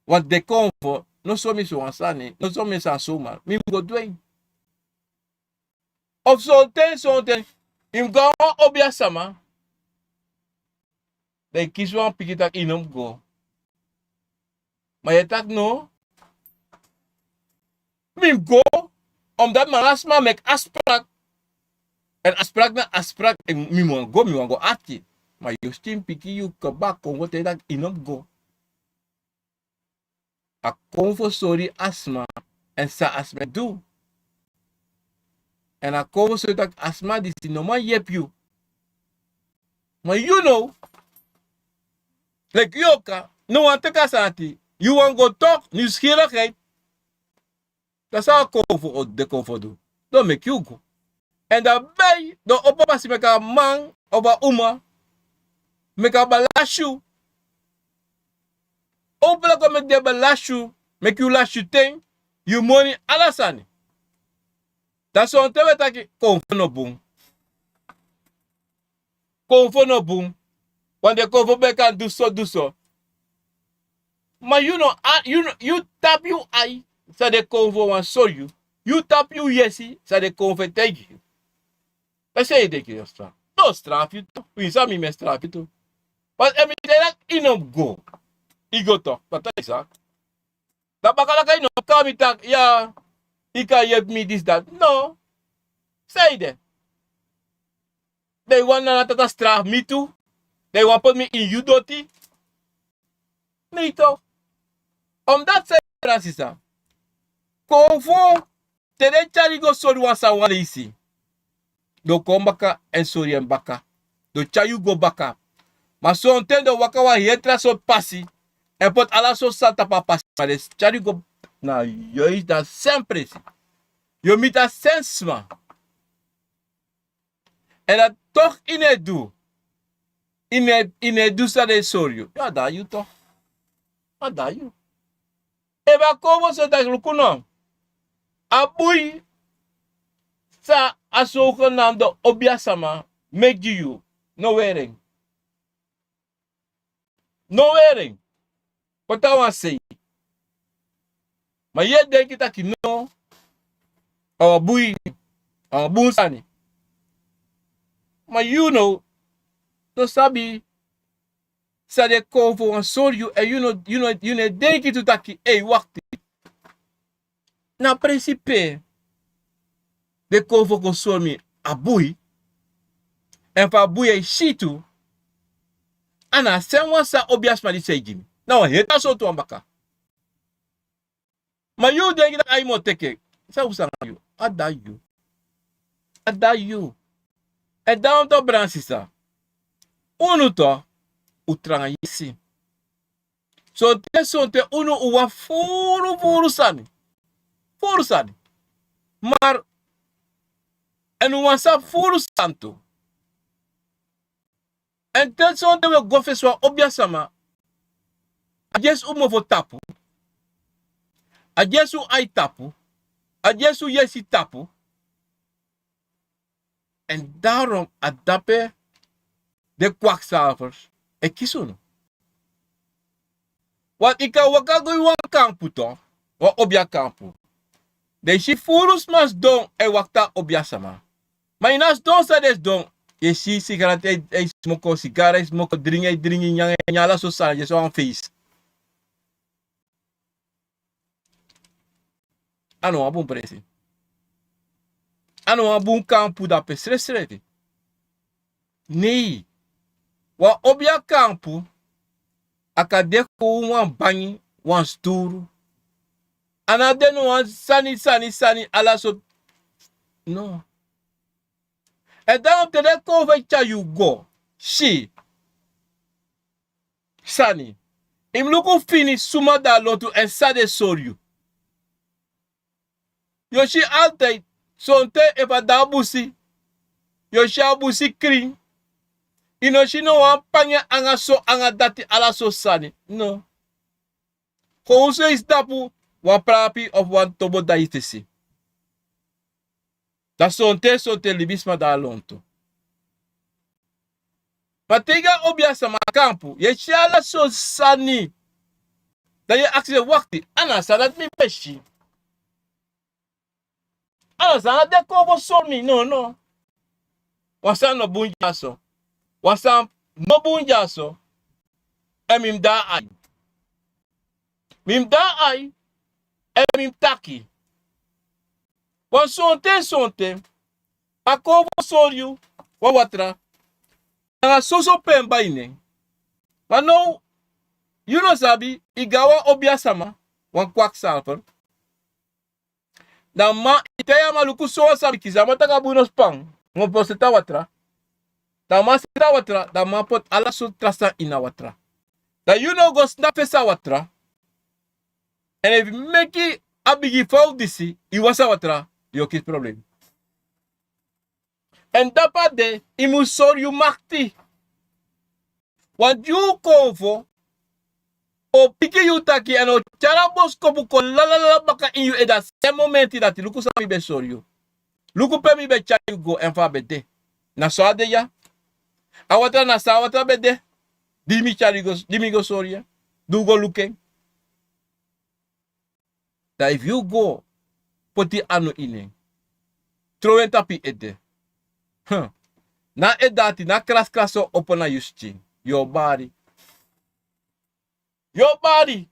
Want den konfo no sori mi sowan sani, no sori mi san suma. Mi mus go du en. Of sonten, sonten, yu mus go na wan obiasama. Dan yu kisi wan pikin taki yu no mus go. Ma yu e taki no. Mi mus go. Omdat mi nanga a sma meki afsprak. Èn afsprak na afsprak, èn mi wani go, mi wani go arki. Ma yu o skin piki yu kaba kon go te taki yu no mus go. A kon fu sori a sma èn san a sma e du. Èn a kon fu sori taki a sma disi no man yepi yu. Ma yu now, leki yu o kan, no wani teki a sani ati, yu wani go tok, nieuwsgierigheid. Dati san a kon fu o de kon fu du. Don meki yu go. Èn dan bei, don opo pasi meki a man, of a uma, meki a balasi yu. Opo leki o meki den balasi yu, meki yu lasi yu ten, yu moni, ala sani. Dan sonten wi e taki, konfo no bun. Konfo no bun. Wan den konfo ben kan du so, du so. Ma yu no, a, yu no, yu tapu yu ai, san den konfo wani sori yu. Yu tapu yu yesi, san den konfo e taigi yu. Èn san yu e denki yu o strafu? No strafu yu tu. Winsi a mi mi e strafu yu tu. Want èn mi de taki yu no mus go. Yu go tok, ma taki san. Dan baka laka yu no kon na mi taki, ya, yu kan yepi mi disi dati. No. San yu de? Dan yu wani nana tata strafu mi tu. Dan yu wani poti mi ini yu doti. Mi tok. Omdat san yu de, sisa. Konfo, te den tyari yu go sori wan sani wan leisi, den o kon baka èn sori en baka. Den o tyari yu go baka. Ma sonten den o waka wan heri tra sortu pasi èn poti ala sortu sani tapu a pasi. Ma den tyari yu go na yu, yu e de a sen presi. Yu o miti a sen sma. Èn dati tok yu no e du. Yu no e, yu no e du san den e sori yu. Ya, a de na yu tok. A de na yu. Efu a kon fu so taki luku no. A bui san a zogenaamde obiasama meki gi yu. No weri en. No weri en. Poti na wan sei. Ma yu e denki taki no. A wan bui. A wan bun sani. Ma yu no, no sabi san den konfo wani sori yu, èn yu no, yu no, yu no e denki tu taki, ei, wakti. Na a presi pe den konfo kon sori mi a bui. Èn fa a bui e si tu, a no a sen wan san obiasma disi e gi mi. Na wan heri tra sortu wan baka. Ma yu denki taki a yu mu o teki en. San un sanga yu? A de na yu. A de na yu. Èn dan un tok, brada nanga sisa. Unu tok, un tranga yesi. Sonten, sonten unu un wani furu, furu sani. Furu sani. Ma, èn un wani sabi furu sani tu. Èn te sonten un e go fesi wan obiasama, a dyesi un mofo tapu, a dyesi un ai tapu, a dyesi un yesi tapu. Èn daarom a dape den kwakzalvers e kisi unu. Want yu kan waka go ini wan kampu tu, wan obiakampu. Dan yu si furu sma sidon e wakti a obiasama. Ma yu no sidon san den sidon, yu e si sigarati e, e smoko, sigara e smoko, dringi e dringi, nyan e nyan, ala sortu sani, yu e si wan feisi. A no wan bun presi. A no wan bun kampu dape srefsrefi. Nei. Wan obiakampu, a kan de kon wan bangi, wan sturu. A no de no wan sani, sani, sani, ala sortu. No. Èn dan te den konfo e tyari yu go, si sani. Yu mus luku fini suma de na lontu èn san den e sori yu. Yu o si altijd, sonten efu a de na busi, yu o si a busi krin, I no si no wan panya anga so anga dati ala so sani. No. Kon un sei si tapu wan prapi of wan tobo dan i te si. Dan sonten sonten libisma dan a lontu. Ma te i go a obi a sama kampu yu e si ala so sani. Dan yu e aksi en wakti a na a sani dati mi be si. A na a sani dati den kon fu sori mi no no. Wan sani no bun dyaso. Wan sani no bun dyaso. Èn mi mus de na ai. Mi mus de na ai. Èn mi mus taki. Wan sonten sonten a kon fu sori yu wan watra. Nanga soso pen bai nen. Ma now yu no sabi i go na wan obi a sama wan kwaksalfer. Dan man i tai a man luku so wan sabi kisi a man taki a bun no span. Mo poti seti a watra. Dan man seti a watra dan man poti ala sortu tra sani ini a watra. Dan yu no go sna fesi a watra. Èn efu i meki a bigi fowtu disi i wasi a watra yu o kisi problem. Èn dapu a de i mus sori yu makti. Wan di un kon fu o piki yu taki èn o tyari a boskopu kon lalalala baka ini yu ede a sen momenti dati luku san mi ben sori yu. Luku pe mi ben tyari yu go èn fa a ben de. Na so a de ya. A watra na san a watra ben de. Di mi tyari yu go di mi go sori ya. Di un go luku en. Dan efu yu go poti anu ini en, trow en tapu yu ede. Na ede dati na kraskras o opo na yu skin. Yu o bari. Yu o bari.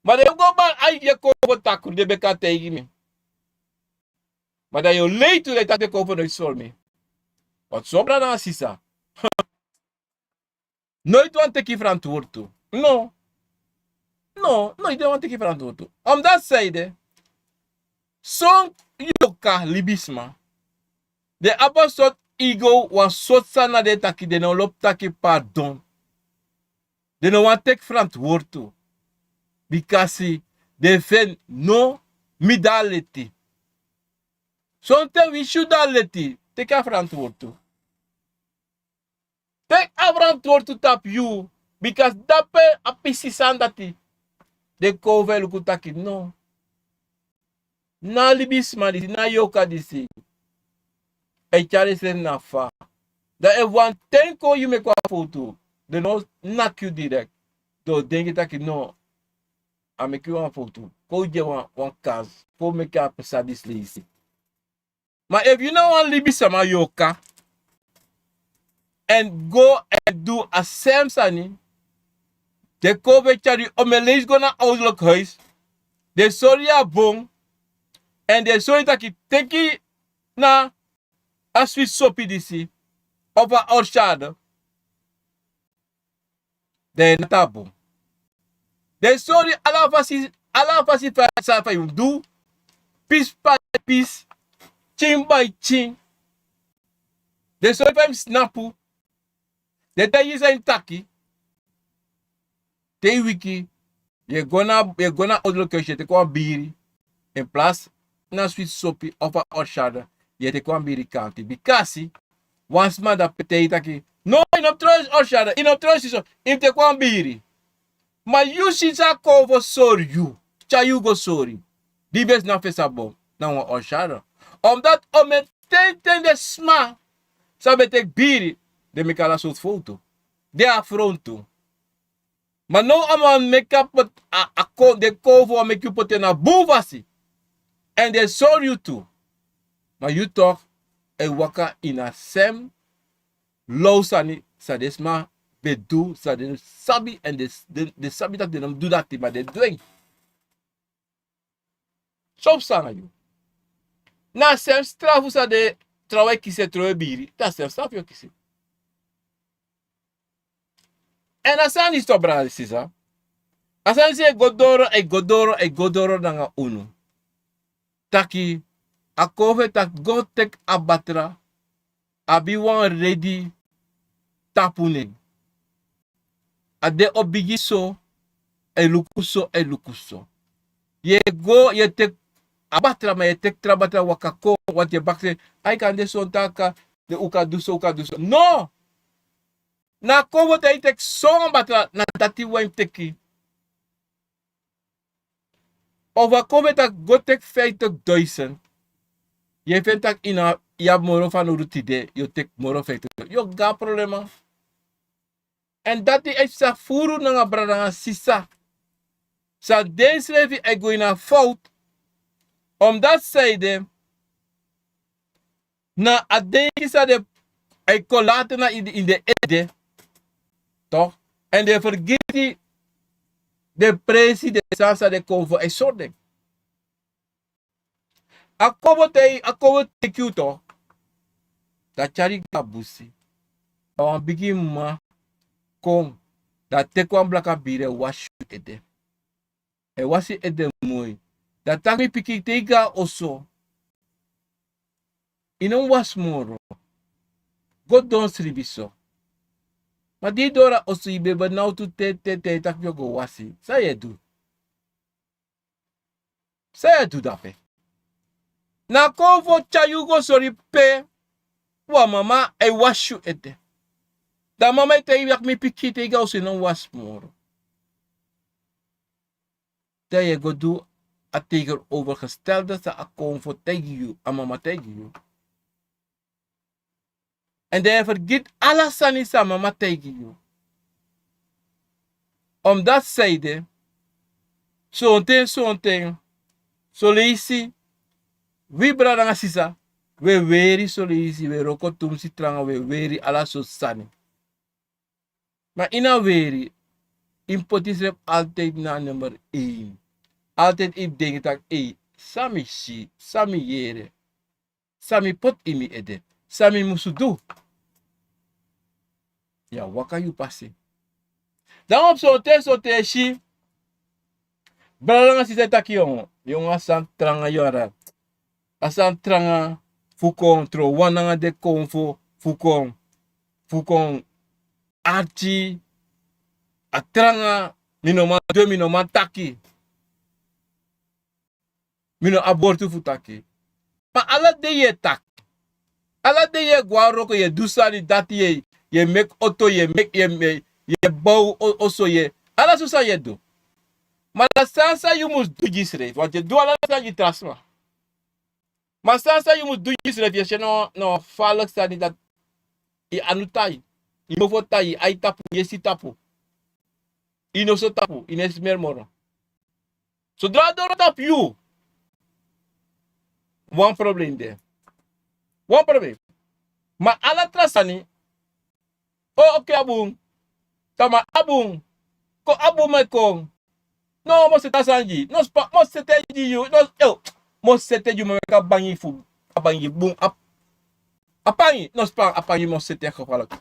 Ma den yu go bari a yu di e kon fu takru den ben kan taigi mi. Ma dan yu o lei tu den taki den kon fu no yu sori mi. Wan sobra na a sisa. Noiti wan teki frantwortu. No. No noiti wan teki frantwortu. Omdati saide son yoka libisma den abi wan sortu igow wan sortu sani na den taki den no lobi taki pardon. Den no wani teki frantwortu. Bikasi den feni no mi de na leti. Sonten winsi yu de na leti teki a frantwortu. Teki a frantwortu tapu yu. Bika dape a pisi sani dati den kon fu e luku taki no. Na a libisma disi na a yoka disi. A e tyari ensrefi na fa dan efu wan ten kon yu meki wan fowtu den no naki yu direkti. Den o denki taki no. A meki wan fowtu kon yu gi en wan kans kon meki a pesa disi leisi. Ma efu yu na wan libisama yu o kan èn go èn du a sem sani. Den kon fu e tyari yu omen leisi go na ouderliki huis. Den sori yu a bon èn den sori yu taki teki na a switi sopi disi of a orsyade. Dan yu e nati a bon. Den sori ala fasi ala fasi fa san fa yu mus du. Pisi pai pisi tyin bai tyin. Den sori fa yu mus snapu. Den taigi yu san yu mus taki. Te yu wiki yu e go na yu e go na odolo kesi yu e teki wan biri. Ini plasi na switi sopi of a orsyade yu e teki wan biri kanti bikasi wan sma dati pe taigi yu taki no yu no mus tron yu orsyade yu no mus tron yu sisi yu mus teki wan biri. Ma yu si san a kon fu sori yu tyari yu go sori. Di yu ben sna fesi a bon na wan orsyade. Omdati omen ten ten den sma san ben teki biri den meki ala sortu fowtu. Den a frontu. Ma now a man meki a poti a kon den kon fu wan meki yu poti en na bun fasi. Èn den sori yu tu. Ma yu tok' e waka ini a sem low sani san den sma ben du san den sabi èn den sabi tak' den no mus du dati ma den du en. Son psa na yu. Na a sem strafu san den trawan e kisi e tron e biri na a sem strafu yu o kisi. Èn a sani disi to brada sisa. A sani disi e go doro e go doro e go doro nanga unu. Taki a kon fu e taki go teki a batra abi wan redi tapu nen. A de o bigi so e luku so e luku so. Yu e go yu e teki a batra ma yu e teki tra batra waka kon wanti yu e baka se ai kan de son tan kan de un kan du so un kan du so. No. Na a konfo te yu teki son wan batra, na dati wan yu mus teki. Of a konfo e taki go teki fiftig duizend. Yu e feni taki yu no abi, yu abi moro fanowdu tide, yu o teki moro fiftig duizend. Yu o go na problema. Èn dati e psa furu nanga brada nanga sisa. San densrefi e go ini a fowtu. Omdati san ede, na a denki san den e kon lati na ini den ede. Toch? Èn den e fergiti den presi, den sani san den konfo e sori den. A konfo te, a konfo teki yu toch. Dan a tyari yu go na busi. Dan wan bigi mama kon. Dan a teki wan blaka biri e wasi yu ede. E wasi yu ede moi. Dan a taki mi pikin te yu go na oso, yu no mus wasi moro. Go don sribi so. Ma di yu doro na oso yu ben benowtu te, te, te, taki yu o go wasi. San yu e du? San yu e du dape? Na a konfo tyari yu go sori pe wan mama e wasi yu ede. Dan a mama e taigi yu taki mi pikin te yu go na oso yu no mus wasi moro. Dan yu e go du a tegenovergestelde san a konfo taigi yu, a mama taigi yu. Èn dan yu e fergiti ala sani san a mama taigi yu. Omdati san ede, sonten, sonten, son leisi wi brada nanga sisa, wi e weri son leisi, wi e wroko tumsi tranga, wi e weri ala sortu sani. Ma ini a weri, yu mus poti yusrefi altijd na nummer één. Altijd yu mus denki taki, ei, san mi si, san mi yere, san mi poti ini mi ede, san mi musu du. Yu e waka yu pasi. Dan wan fu sonten, sonten e si, brada nanga sisa e taki yongu, yongu, a sani tranga yongu. A sani tranga fu kon tron wan nanga den konfo, fu kon, fu kon arki. A tranga, mi no man du en, mi no man taki. Mi no abi wortu fu taki. Ma ala dei yu e taki. Ala dei yu e go na wroko, yu e du sani dati, yu e, yu e meki oto, yu e meki, yu e, yu e, yu e bow o-, oso, yu e, ala sortu sani yu e du. Ma na san san yu mus du gi yusrefi, want yu e du ala sani gi tra sma. Ma san san yu mus du gi yusrefi, yu e si en na wan faliki sani dati. Yu anu tai, yu mofo tai, yu ai tapu, yu yesi tapu, yu noso tapu, yu no e smeri moro. Sodra a doro tapu yu, wan problem de. Wan problem. Ma ala tra sani, o, oke, a bun. Tamaa, a bun. Kon, a bun, mi e kon. No, mi o seti a sani gi yu. No span, mi o seti gi yu. No, yo, mi o seti gi yu, mi o meki a bangi fu, a bangi bun. A, a pangi, no span, a pangi mi o seti gevaarlijk.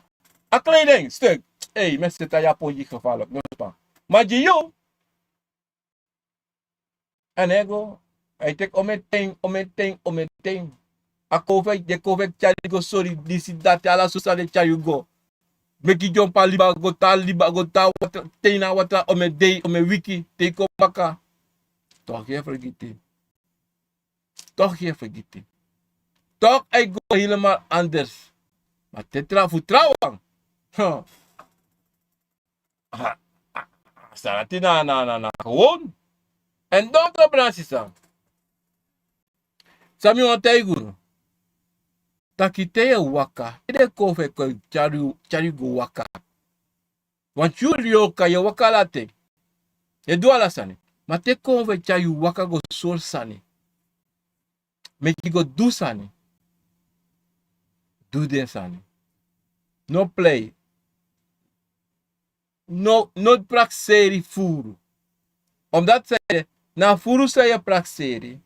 A kleding, stuk. Ei, mi e seti a yapon gi yu gevaarlijk, no span. Ma gi yu, a no e go. A e teki omeni ten, omeni ten, omeni ten. A konfo, den konfo e tyari yu go sori disi dati, ala sortu sani den e tyari yu go. Meki dyompo a liba, go tan a liba, go tan a watra, te ini a watra omeni dei, omeni wiki, te yu kon baka. Toch yu e fergiti. Toch yu e fergiti. Toch a e go helemaal anders. Ma te tra fu trawan. Huh. A, a, a sani dati na, na, na, na gewoon. Èn don, brada nanga sisa, san mi wani taigi unu, taki te yu e waka, yu e kon fu e kon tyari yu, tyari yu go waka. Want yu, yu e waka, yu e waka ala ten, yu e du ala sani. Ma te kon fu e tyari yu waka go sori sani, meki yu go du sani, du den sani. No play. No, no prakseri furu. Omdat san ede, na furu san yu e prakseri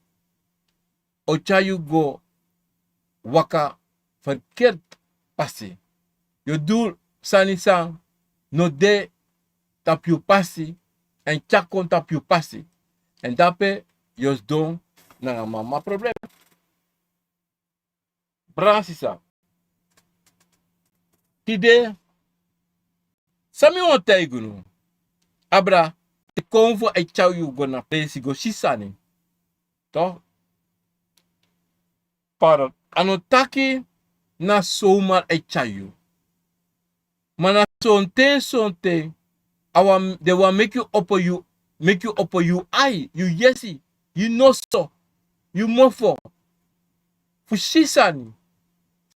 o tyari yu go waka verkeerd pasi. Yu o du sani san no de tapu yu pasi, èn tyari kon tapu yu pasi. Èn dape yu o sidon nanga mama problem. Brada nanga sisa, tide, san mi wani taigi unu, abra, te konfo e tyari yu go na presi go si sani. Toch? Pardon. A no taki na zomaar e tyari yu. Ma na sonten sonten, a wan den wan meki yu opo yu meki yu opo yu ai, yu yesi, yu noso, yu mofo, fu si sani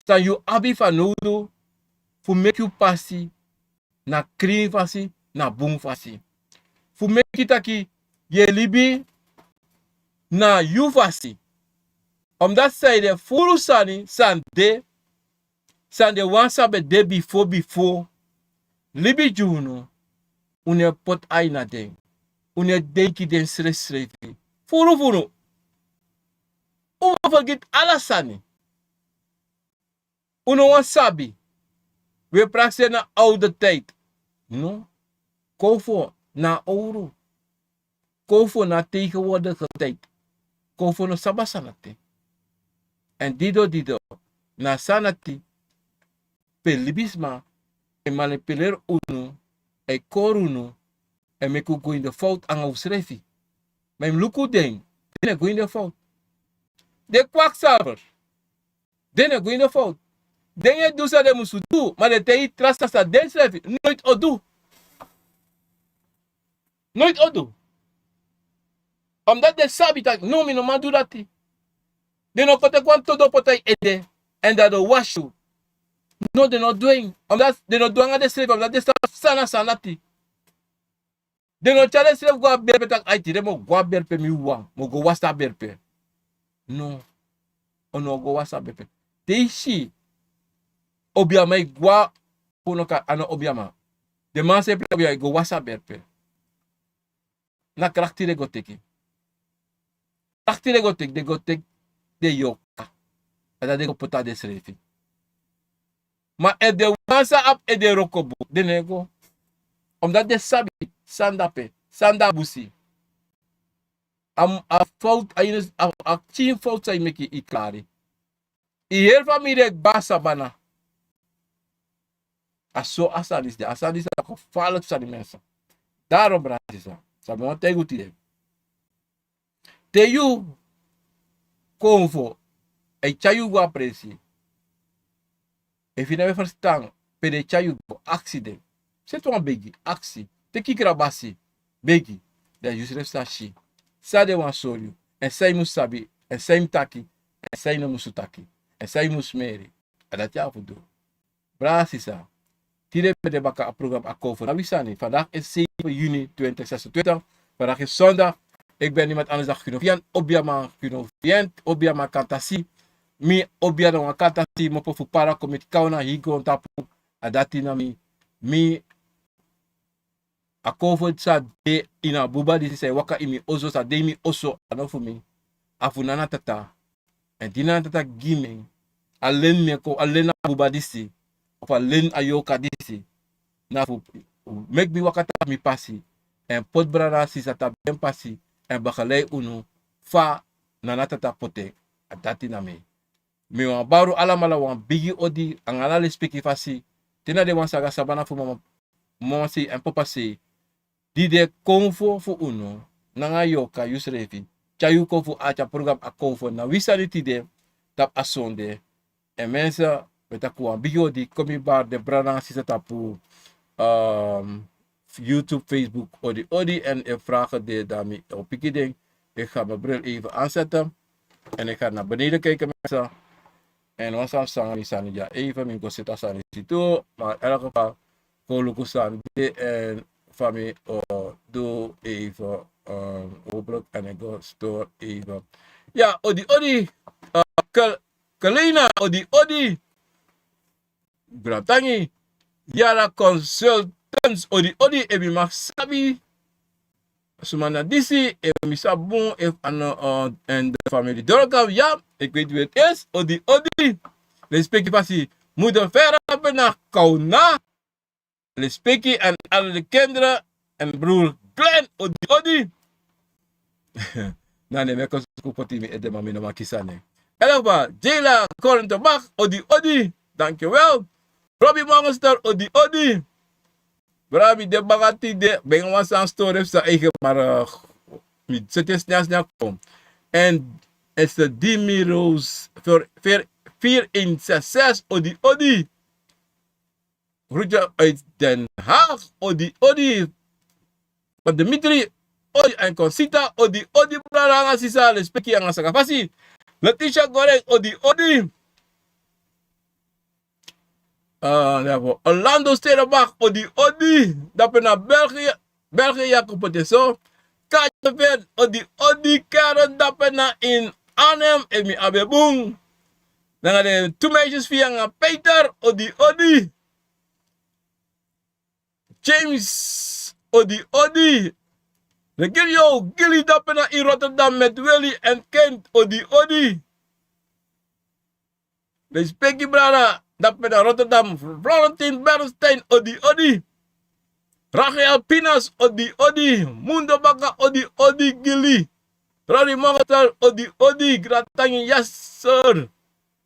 san yu abi fanowdu fu meki yu pasi na krin fasi, na bun fasi, fu meki taki yu e libi na yu fasi. Omdati san ede furu sani san de san den wan san ben de bifo bifo libi gi unu, un no e poti ai na den, un no e denki den srefsrefi. Furu furu un wan fergiti ala sani. Un no wan sabi. Wi e prakseri na owde tidi. No. Kowfo na a owru. Kowfo na a tegenwoordige tidi. Kowfo no sabi a sani dati. Èn dido dido na a sani dati pe libisma e manipuleri unu, e kori unu, e meki un go ini de fowtu nanga unsrefi. Ma yu mus luku den, den no e go ini de fowtu. Den kwaksalver, den no e go ini de fowtu. Den e du san den musu du, ma den taigi yu tra sani san densrefi noiti o du. Noiti o du. Omdati den sabi taki no, mi no man du dati. Den no kon teki wan todo poti a yu ede èn dan den o wasi yu. No, den no du en. Omdati den no du nanga densrefi, omdati den sabi san na sani dati. Den no tyari densrefi go a berpe taki ai, tide mi o go a berpe, mi wawan mi o go wasi a berpe. No. Un no o go wasi a berpe. Te yu si obiaman e go a, fu no kan a no obiaman. Den man san e prei obiaman e go wasi a berpe. Na krakti den go teki. Krakti den go teki, den go teki den yoka. A dati den go poti na densrefi. Ma efu den wan san abi ede wroko bun, den no e go. Omdati den sabi san de ape, san de a busi. A fowtu a ini a pikin fowtu san yu meki, yu klari. Yu heri famiri e gwe na sabana. A so a sani disi de. A sani disi na gefarliki sani, mensen. Daarom, brada sisa, san mi wani taigi unu tide, te yu konfo e tyari yu go a presi, efu yu no ben ferstan pe den e tyari yu go, aksi den. Seti wan begi, aksi, teki yu krabasi, begi. Dan yusrefi sa si san den wani sori yu, èn san yu mus sabi, èn san yu mus taki, èn san yu no musu taki, èn san yu mus smeri. A dati yu abi fu du. Brada sisa, tide mi de baka a program Akomfo na wi sani. Vandaag is zeven juni twintig zesentwintig. Vandaag is zondag. Ik ben niemand anders dan Guno Vian, Obiaman, Guno Vian, Obiaman Kantasi. Mi Obia na wan kantasi mopo fu para komiti kauna hii grontapu. A dati na mi. Mi Akomfo sa de ini a buba disi, sa e waka ini mi oso, sa de ini mi oso, a no fu mi. A fu Nana Tata. Èn di Nana Tata gi mi en, a leni mi en kon, a leni a buba disi, of a leni a yorka disi, na fu meki mi waka tapu mi pasi, èn poti brada nanga sisa tapu den pasi, èn bakalei unu fa Nana Tata poti en. A dati na mi. Mi wani bari un alamala wan bigi odi anga ala lespeki fasi. Te na den wan san go a sabana fu mama, mama sei èn papa sei, di de konfo fu unu nanga yorka, yusrefi tyari yu kon fu ati a program Akomfo na wi sani tide tapu a sonde. Èn mensen, mi e taki wan bigi odi, kon mi bari den brada nanga sisa tapu, ehm, YouTube, Facebook, odi odi, èn efu vragen de, dan mi o piki den. Ik ga mijn bril even aanzetten. En ik ga naar beneden kijken, mensen. En wan sani sanga mi sani dya, even mi go seti a sani disi tu. Maar in elk geval, kon luku san de, en fa mi o du even, ehm, hopelijk, en ik go store even. Ya, odi odi, eh, Kel-, Kelina, odi odi. Grantangi, Yara Consultants, odi odi, efu mi mag sabi suma na disi, efu mi sabi bun, efu a no, eh, en de famiri Dorka, ya, ik weet wie het is, odi odi. Lespeki fasi, moeder Vera, ben na kauna. Lespeki aan alle kinderen en broer Glenn, odi odi. Na ne meki suku poti mi ede, ma mi no man kisi a nen. Elba, Jela, Corinto Bach, odi odi. Dankjewel. Robbie Morgenster, odi odi. Brada, mi de baka tide, ben wan sani stori fu san eigen, maar, eh, mi seti en sneaksneak kon. En Esther Dimi Rose, vier, vier, vier een zes zes, odi odi. Groetje uit Den Haag, odi odi. Dimitri, odi, en Conchita, odi odi, brada nanga sisa, lespeki nanga sakafasi. Letitia Goreng, odi odi. Ah, ya bo. Orlando Stedenbach, odi odi. Dape na België, België, Jacob Poteso. Kaatje Vet, odi odi. Karen, dape na in Arnhem, emi abebung. Nanga de two meisjes fu yu nanga Peter, odi odi. James, odi odi. Regilio Gili, dape na in Rotterdam, met Willy en Kent, odi odi. Lespeki, brada, dape na Rotterdam, Florentine Bernstein, odi odi. Rachel Pinas, odi odi. Mundo Baka, odi odi. Gili, Ronnie Mogatal, odi odi. Gratangi Yasser.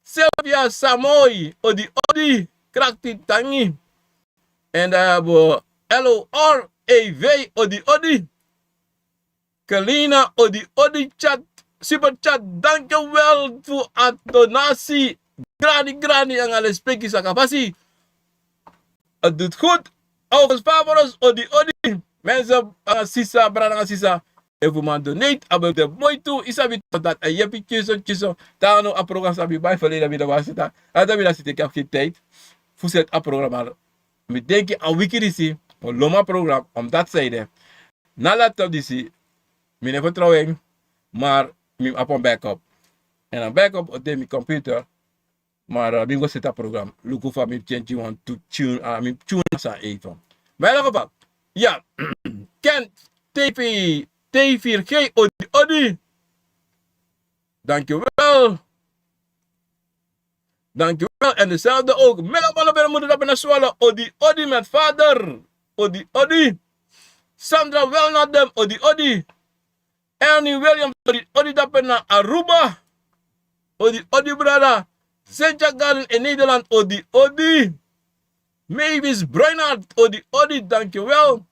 Sylvia Samoi, odi odi. Krakti Tangi. En dan hebben we L O R E V, odi odi. Kelina, odi odi. Chat, super chat, dankjewel voor het donatie. Grani grani nanga lespeki sakafasi. Het doet goed. August Favorus, odi odi. Mensen, eh, sisa, brada nanga sisa. Efu man donate, a ben de moeite, i sabi toch dat a yepi tyiso tyiso. Daarom a program san mi bai verleden middag was het. A dan mi lasi teki a fu geen tijd fu seti a program. Mi denki a wiki disi mi o lomi a program, omdat sei de na laptop disi, mi no e vertrouw en, maar mi abi wan backup. En a backup o de mi computer. Maar, eh, mi go seti a program. Luku fa mi change wan tu tune, ah, mi tune san even. Maar in elk geval, ya. Ken, T V, T vier G, odi odi. Dankjewel. Dankjewel. En dezelfde ook. Mela Mano Bene, moeder, dape na Swallow, odi odi. Met vader, odi odi. Sandra Welnadem, odi odi. Ernie Williams, odi odi, dape na Aruba. Odi odi, brada. Cynthia Garden in Nederland, odi odi. Mavis Bruinart, odi odi, dankjewel.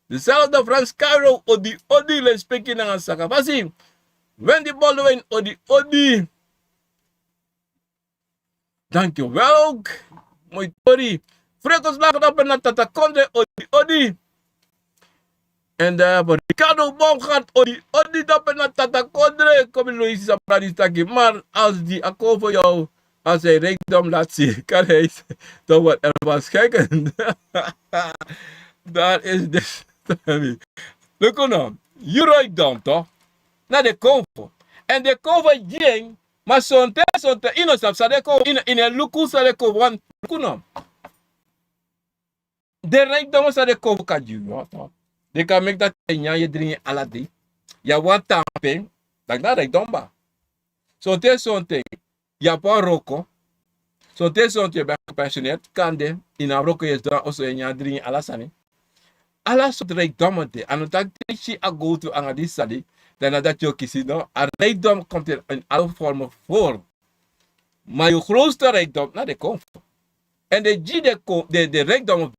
Dezelfde Frans Cairo, odi odi, lespeki nanga sakafasi. Wendy Baldwin, odi odi. Dankjewel ook. Moi tori. Freckles Lager, dape na Tata Kondre, odi odi. En dan hebben we Ricardo Baumgart, odi odi, dape na Tata Kondre. Kom in Louis Sabradis taki. Maar als die akkoord voor jou, als hij rijkdom laat zien, kan hij toch wat ervan schenken. Daar is de. Luku no, yu rijkdom toch? Na den konfo. En den konfo e gi en. Ma sonten, sonten, i no sabi san den konfo, i no, i no e luku san den konfo wani. Luku no. Den rijkdom san den konfo kan gi yu, no, toch? Den kan meki dati yu e nyan, yu e dringi ala dei. Yu abi wan tan pen, dati na rijkdom kba. Sonten, sonten, yu abi wan wroko. Sonten, sonten yu ben gepensioneerd, kande, i no abi wroko, yu e sidon na oso, yu e nyan, dringi, ala sani. Ala sortu rijkdom de. A no taki te yu si a gowtu anga disi sani, dan na dati yu o kisi, no. A rijkdom komt er in alle vormen voor. Maar yu grootste rijkdom na den konfo. En den gi den ko-, den, den rijkdom,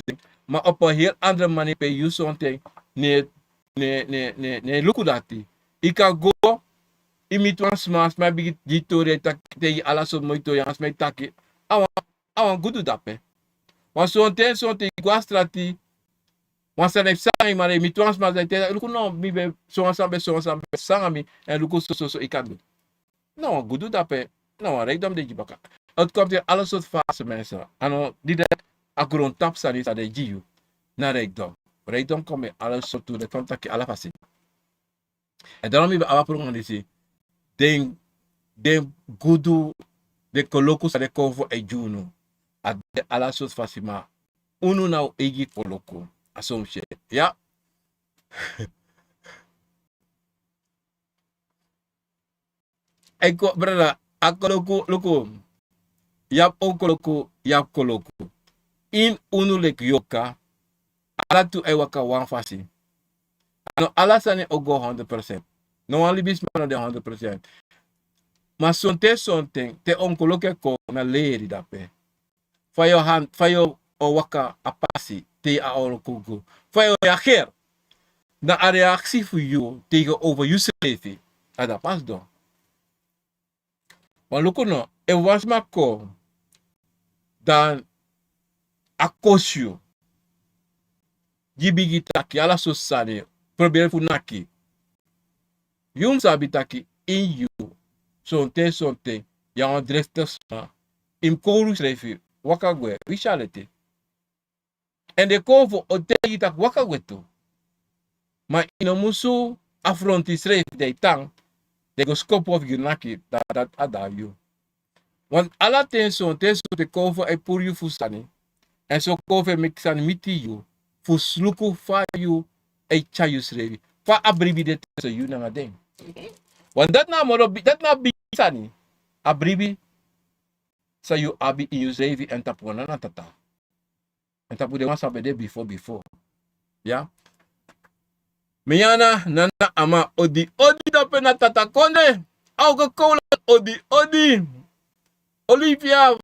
maar op een heel andere manier pe yu sonten no e, no e, no e, no e, no e luku dati. I kan go, i miti wan sma, sma e bigin gi tori, e taki taigi yu ala sortu moi tori, anga sma e taki. A wan, a wan gudu dape. Wan sonten, sonten i go na strati, wan sani e psa anga yu, ma i miti wan sma, san i taigi, luku no, mi ben, so wan sani ben, so wan sani ben psa anga mi, en luku so, so, so i kan du. Na wan gudu dape, na wan rijkdom den gi baka. Het komt in alle soort fase, mensen. A no direct a grontapu sani san den gi yu na rijkdom. Rijkdom komt in alle soort, leki fa mi taki, ala fasi. En daarom mi ben abi a program disi. Den, den gudu, den koloku san den konfo e gi unu. A de ala soort fasi, ma unu na un eigi koloku. A so un si en. Ya. Eko, brada, a koloku, luku. Yu abi onkoloku, yu abi koloku. Ini unu leki yorka, ala tu e waka wan fasi. A no ala sani o go honderd procent. No wan libisma no de honderd procent. Ma sonten, sonten, te onkoloku e kon, na leri dape. Fa yu o han-, fa yu o waka a pasi te a onkoloku kon. Fa yu o reageer. Na a reactie fu yu tegenover yusrefi. A dati pasi don. Ma luku no, efu wan sma kon, dan a kosi yu. Gi bigi taki, ala sosi sani, proberi fu naki. Yu mus sabi taki ini yu, sonten sonten, yu a wan drestig sma, yu mus kowru yusrefi, waka gwe, winsi a leti. Èn den kowfu o taigi yu taki waka gwe tu. Ma yu no musu afronti yusrefi, dan yu tan, dan yu go skopu of yu naki, dan dati a dan yu. Want ala ten sonten sonten kowfu e puru yu fu sani. Èn son kowfu e meki sani miti yu, fu luku fa yu e tyari yusrefi. Fa a bribi de tussen yu nanga den. Want dati na a moro bi-, dati na a bigi sani. A bribi san yu abi ini yusrefi èn tapu wan nana tata. Èn tapu den wan san ben de bifo bifo. Ya. Mi nyan na Nana Ama, odi odi, dape na Tata Kondre. Auke Kowla, odi odi. Olivia,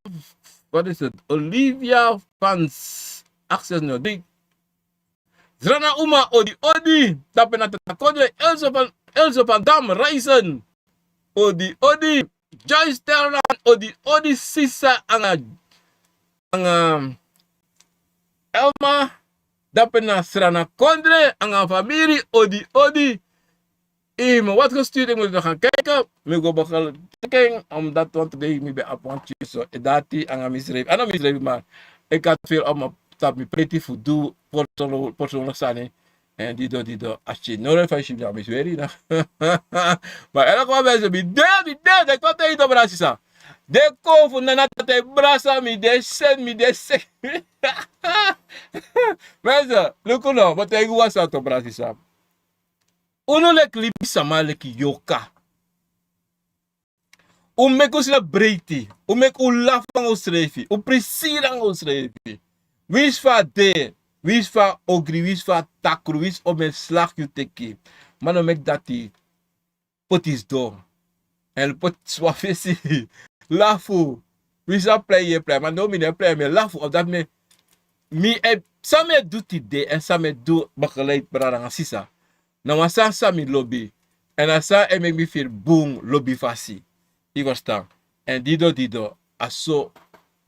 wat is het? Olivia Fans, Access Nordic. Zrana Uma, odi odi, dape na Tata Kondre. Elzo van, Elzo van Dam, Reisen, odi odi. Joyce Ternan, odi odi, sisa anga, anga Elma, dape na Srana Kondre anga famiri, odi odi. Yu mus wati gestuurd, ik moet nog gaan kijken. Mi go bakal teken, omdat want today mi ben abi wan tyuso. E dati anga misrefi. A no misrefi, maar ik had veel op mijn, op mi pleti fu du, persoonlijk, persoonlijk sani. Èn dido dido, a si no re fa yu si mi a mi sweri na. Ma elke wan ben se mi de, mi de, den kon taigi yu, brada sisa. Den kon fu nana tata e brasa mi, den seni mi, den seni. Mensen, luku no, ma taigi wan sani, brada sisa. Unu leki libisama leki yoka. Un meki unsrefi breiti, un meki un lafu anga unsrefi, un prisiri anga unsrefi. Winsi fa a de, winsi fa a ogri, winsi fa a takru, winsi omeni slagi yu teki. Ma no meki dati poti sidon. Èn poti swan fesi. Lafu. Winsi a prei yu e prei, ma no, mi no e prei, mi e lafu. Of dati mi e, mi e, san mi e du tide, èn san mi e du, begeleid brada anga sisa. Na wan sani san mi lobi. Èn a sani e meki mi firi bun lobi fasi. Yu ferstan. Èn dido dido, a so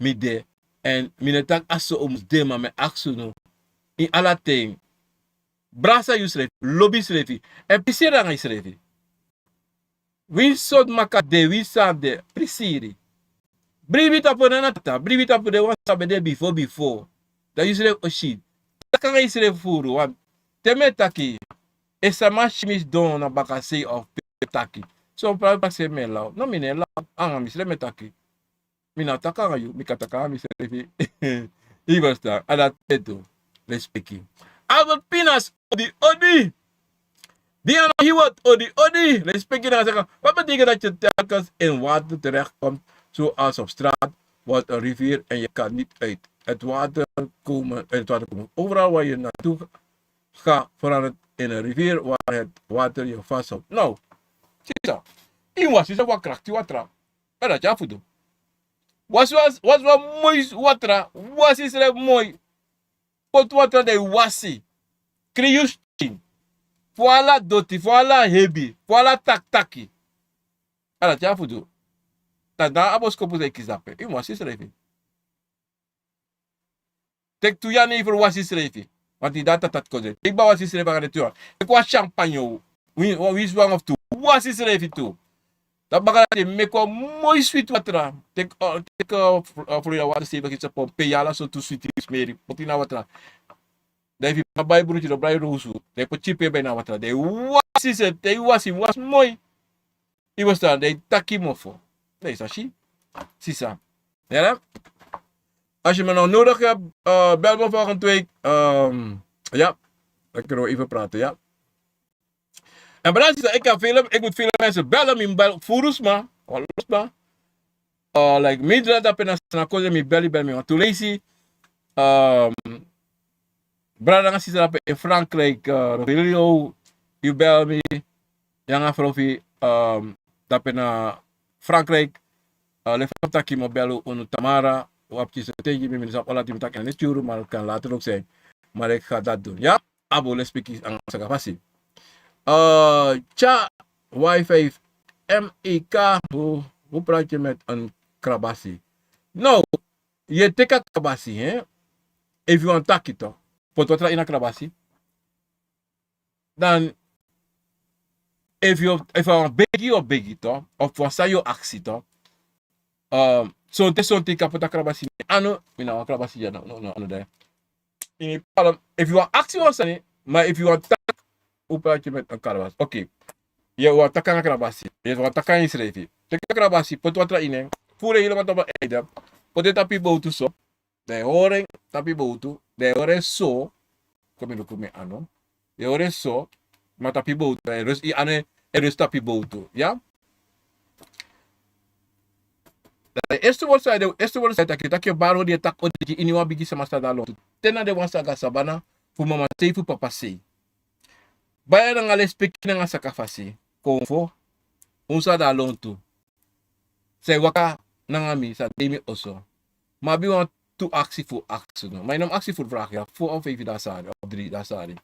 mi de. Èn mi no e taki a so un mus de, ma mi e aksi unu. Ini ala ten. Brasa yusrefi, lobi yusrefi. Èn prisiri anga yusrefi. Winsi sortu maka de, winsi san de, prisiri. Bribi tapu nana tata, bribi tapu den wan san ben de bifo bifo. Dan yusrefi o si. Taki anga yusrefi furu, want te mi e taki, efu sama si mi sidon na bakasei of pe taki. So, prakseri mi e law. No, mi no e law, anga misrefi mi e taki. Mi no e taki anga yu, mi kan taki anga misrefi. Yu ferstan, a dati e du. Lespeki. Albert Pinas, odi odi. Diana Hiwot, odi odi. Lespeki nanga saka. Wat betekent dat je telkens in water terechtkomt, zoals op straat wordt een rivier en je kan niet uit het water komen, uit het water komen? Overal waar je naartoe gaat verandert in een rivier waar het water je vasthoudt. Nou, sisa, yu mus wasi yusrefi fu a krakti watra. A dati a fu du. Wasi, wasi, wasi wan moi watra, wasi yusrefi moi. Poti watra, dan yu wasi. Krin yu skin fu ala doti, fu ala hebi, fu ala takitaki. A dati a fu du. Dan na a boskopu san e kisi dape. Yu mus wasi yusrefi. Teki tu yaniver, wasi yusrefi. Want yu de na Tata Kondre. Teki baka, wasi yusrefi anga den tu yaniver. Teki wan champagne. Wi-, wan winsi wan of tu. Wasi yusrefi tu. Dan baka dati meki wan moi switi watra. Teki, eh, teki, eh, fl-, eh, Florida watra, sebi kisi pompe, ala sortu switi smeri. Poti na watra. Dan efu yu bai brutu, dan bai rosu. Dan yu poti pe bai na watra. Dan yu wasi yusrefi, dan yu wasi, wasi moi. Yu ferstan, dan yu taki mofo. Dan yu sa si. Sisa. Ja, hè? Als je me nog nodig hebt, eh, bel me volgende week. Ehm, ja, dan kunnen we even praten, ja. En brada sisa, ik heb vele, ik moet vele mensen bellen, mi bel furu sma, wan lo sma. Eh, like, mi dra dape na Srana Kondre, mi bel, bel mi wan tu leisi. Ehm, Brada nanga sisa dape in Frankrijk, eh, Rogelio, yu bel mi. Yu nanga frow fu yu, ehm, dape na Frankrijk. Eh, leki fa mi taki, mi o bel unu Tamara, wi abi kisi ten gi mi, mi no sabi ala di mi taki na neti yuru, maar het kan later ook zijn. Maar ik ga dat doen, ja? Abo, lespeki anga saka fasi. Eh, tya, wifi, M E K, hoe, hoe praat je met een krabasi? Nou, yu e teki a krabasi, hè? efu yu wani taki to, poti watra ini a krabasi. Dan efu yu, efu a wan begi yu o begi to, of wan sani yu o aksi to, sonten sonten yu kan poti a krabasi ini en anu. Mi na wan krabasi ya no no no anu de. Ini problem efu yu wani aksi wan sani, ma efu yu wani taki, un praat yu meti a krabasi, oke. Yu wani taki nanga krabasi, yu wani taki nanga yusrefi. Teki a krabasi, poti watra ini en, furu en helemaal tapu a eide, poti en tapu yu bowtu so. Dan yu hori en tapu yu bowtu, dan yu hori en so. Kon mi luku mi anu. Yu hori en so, ma tapu yu bowtu, yu anu e rus tapu yu bowtu ya. Dan den eerste wortu san yu e taki, yu taki yu bari odi, yu e taki odi gi iniwan bigi sama san de na lontu, te na den wan san go na sabana fu mama sei fu papa sei. Baya nanga lespeki nanga sakafasi, konfo, un san de na lontu, san e waka nanga mi, san de ini mi oso. Ma a abi wantu aksi fu aksi unu, ma yu no mus aksi fu vraag ya, fo of feifi dati sari of dri dati sari.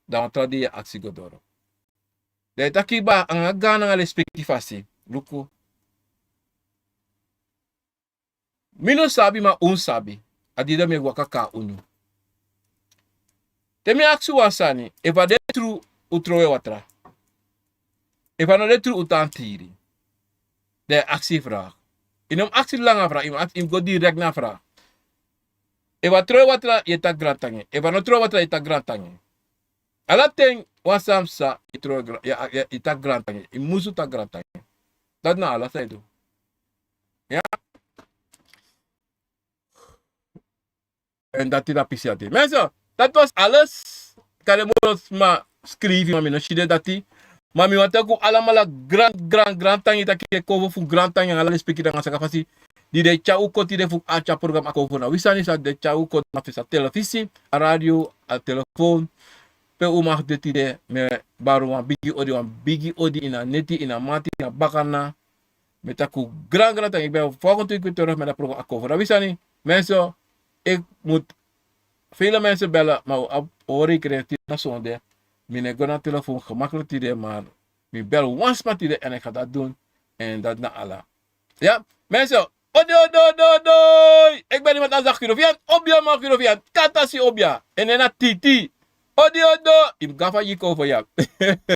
Dan wan tra dei yu e aksi go doro. Dan yu e taki baya nanga gaan nanga lespeki fasi. Luku, mi no sabi ma un sabi. A dei de mi e waka kon na unu. Te mi aksi wan sani, efu a de tru, un trowe watra. Efu a no de tru, un tan tiri. Dan yu e aksi vraag. Yu no mus aksi langa vraag, yu mus aksi, yu mus go direkt na vraag. Efu a trowe watra, yu e taki grantangi. Efu a no trowe watra, yu e taki grantangi. Ala ten wan sani san yu trowe, yu e taki grantangi. Yu musu taki grantangi. Dati na ala san yu e du. Ya. En dati na pisi dati. Mensen, dat was alles. Kan den moro sma skrifi, ma mi no si den dati. Ma mi wani taki un alamala gran gran gran tangi, taki e kon fu gran tangi nanga ala lespeki nanga sakafasi di den e tyari un kon tide fu arki a program Akomfo na wi sani, san den e tyari un kon na fesi a telefisi, a radio, a telefon. Pe un mag de tide, mi e bari un wan bigi odi, wan bigi odi ini a neti, ini a mati, ini a bakana. Mi e taki un gran gran tangi. Fu a kon tu yu kwiti oro mi na program Akomfo na wi sani. Mensen, ik moet vele mensen bellen, maar op hoor ik recht na zonde. Mi no e go na telefon gemakkelijk tide, maar mi bel wan sma tide en ik ga dat doen. En dat na ala. Ya, mensen, odi odi odi odi. Ik ben iemand aan zag Kirofian, obia man Kirofian, katasi obia. En en na titi. Odi odi. Im gafa yiko voor ya.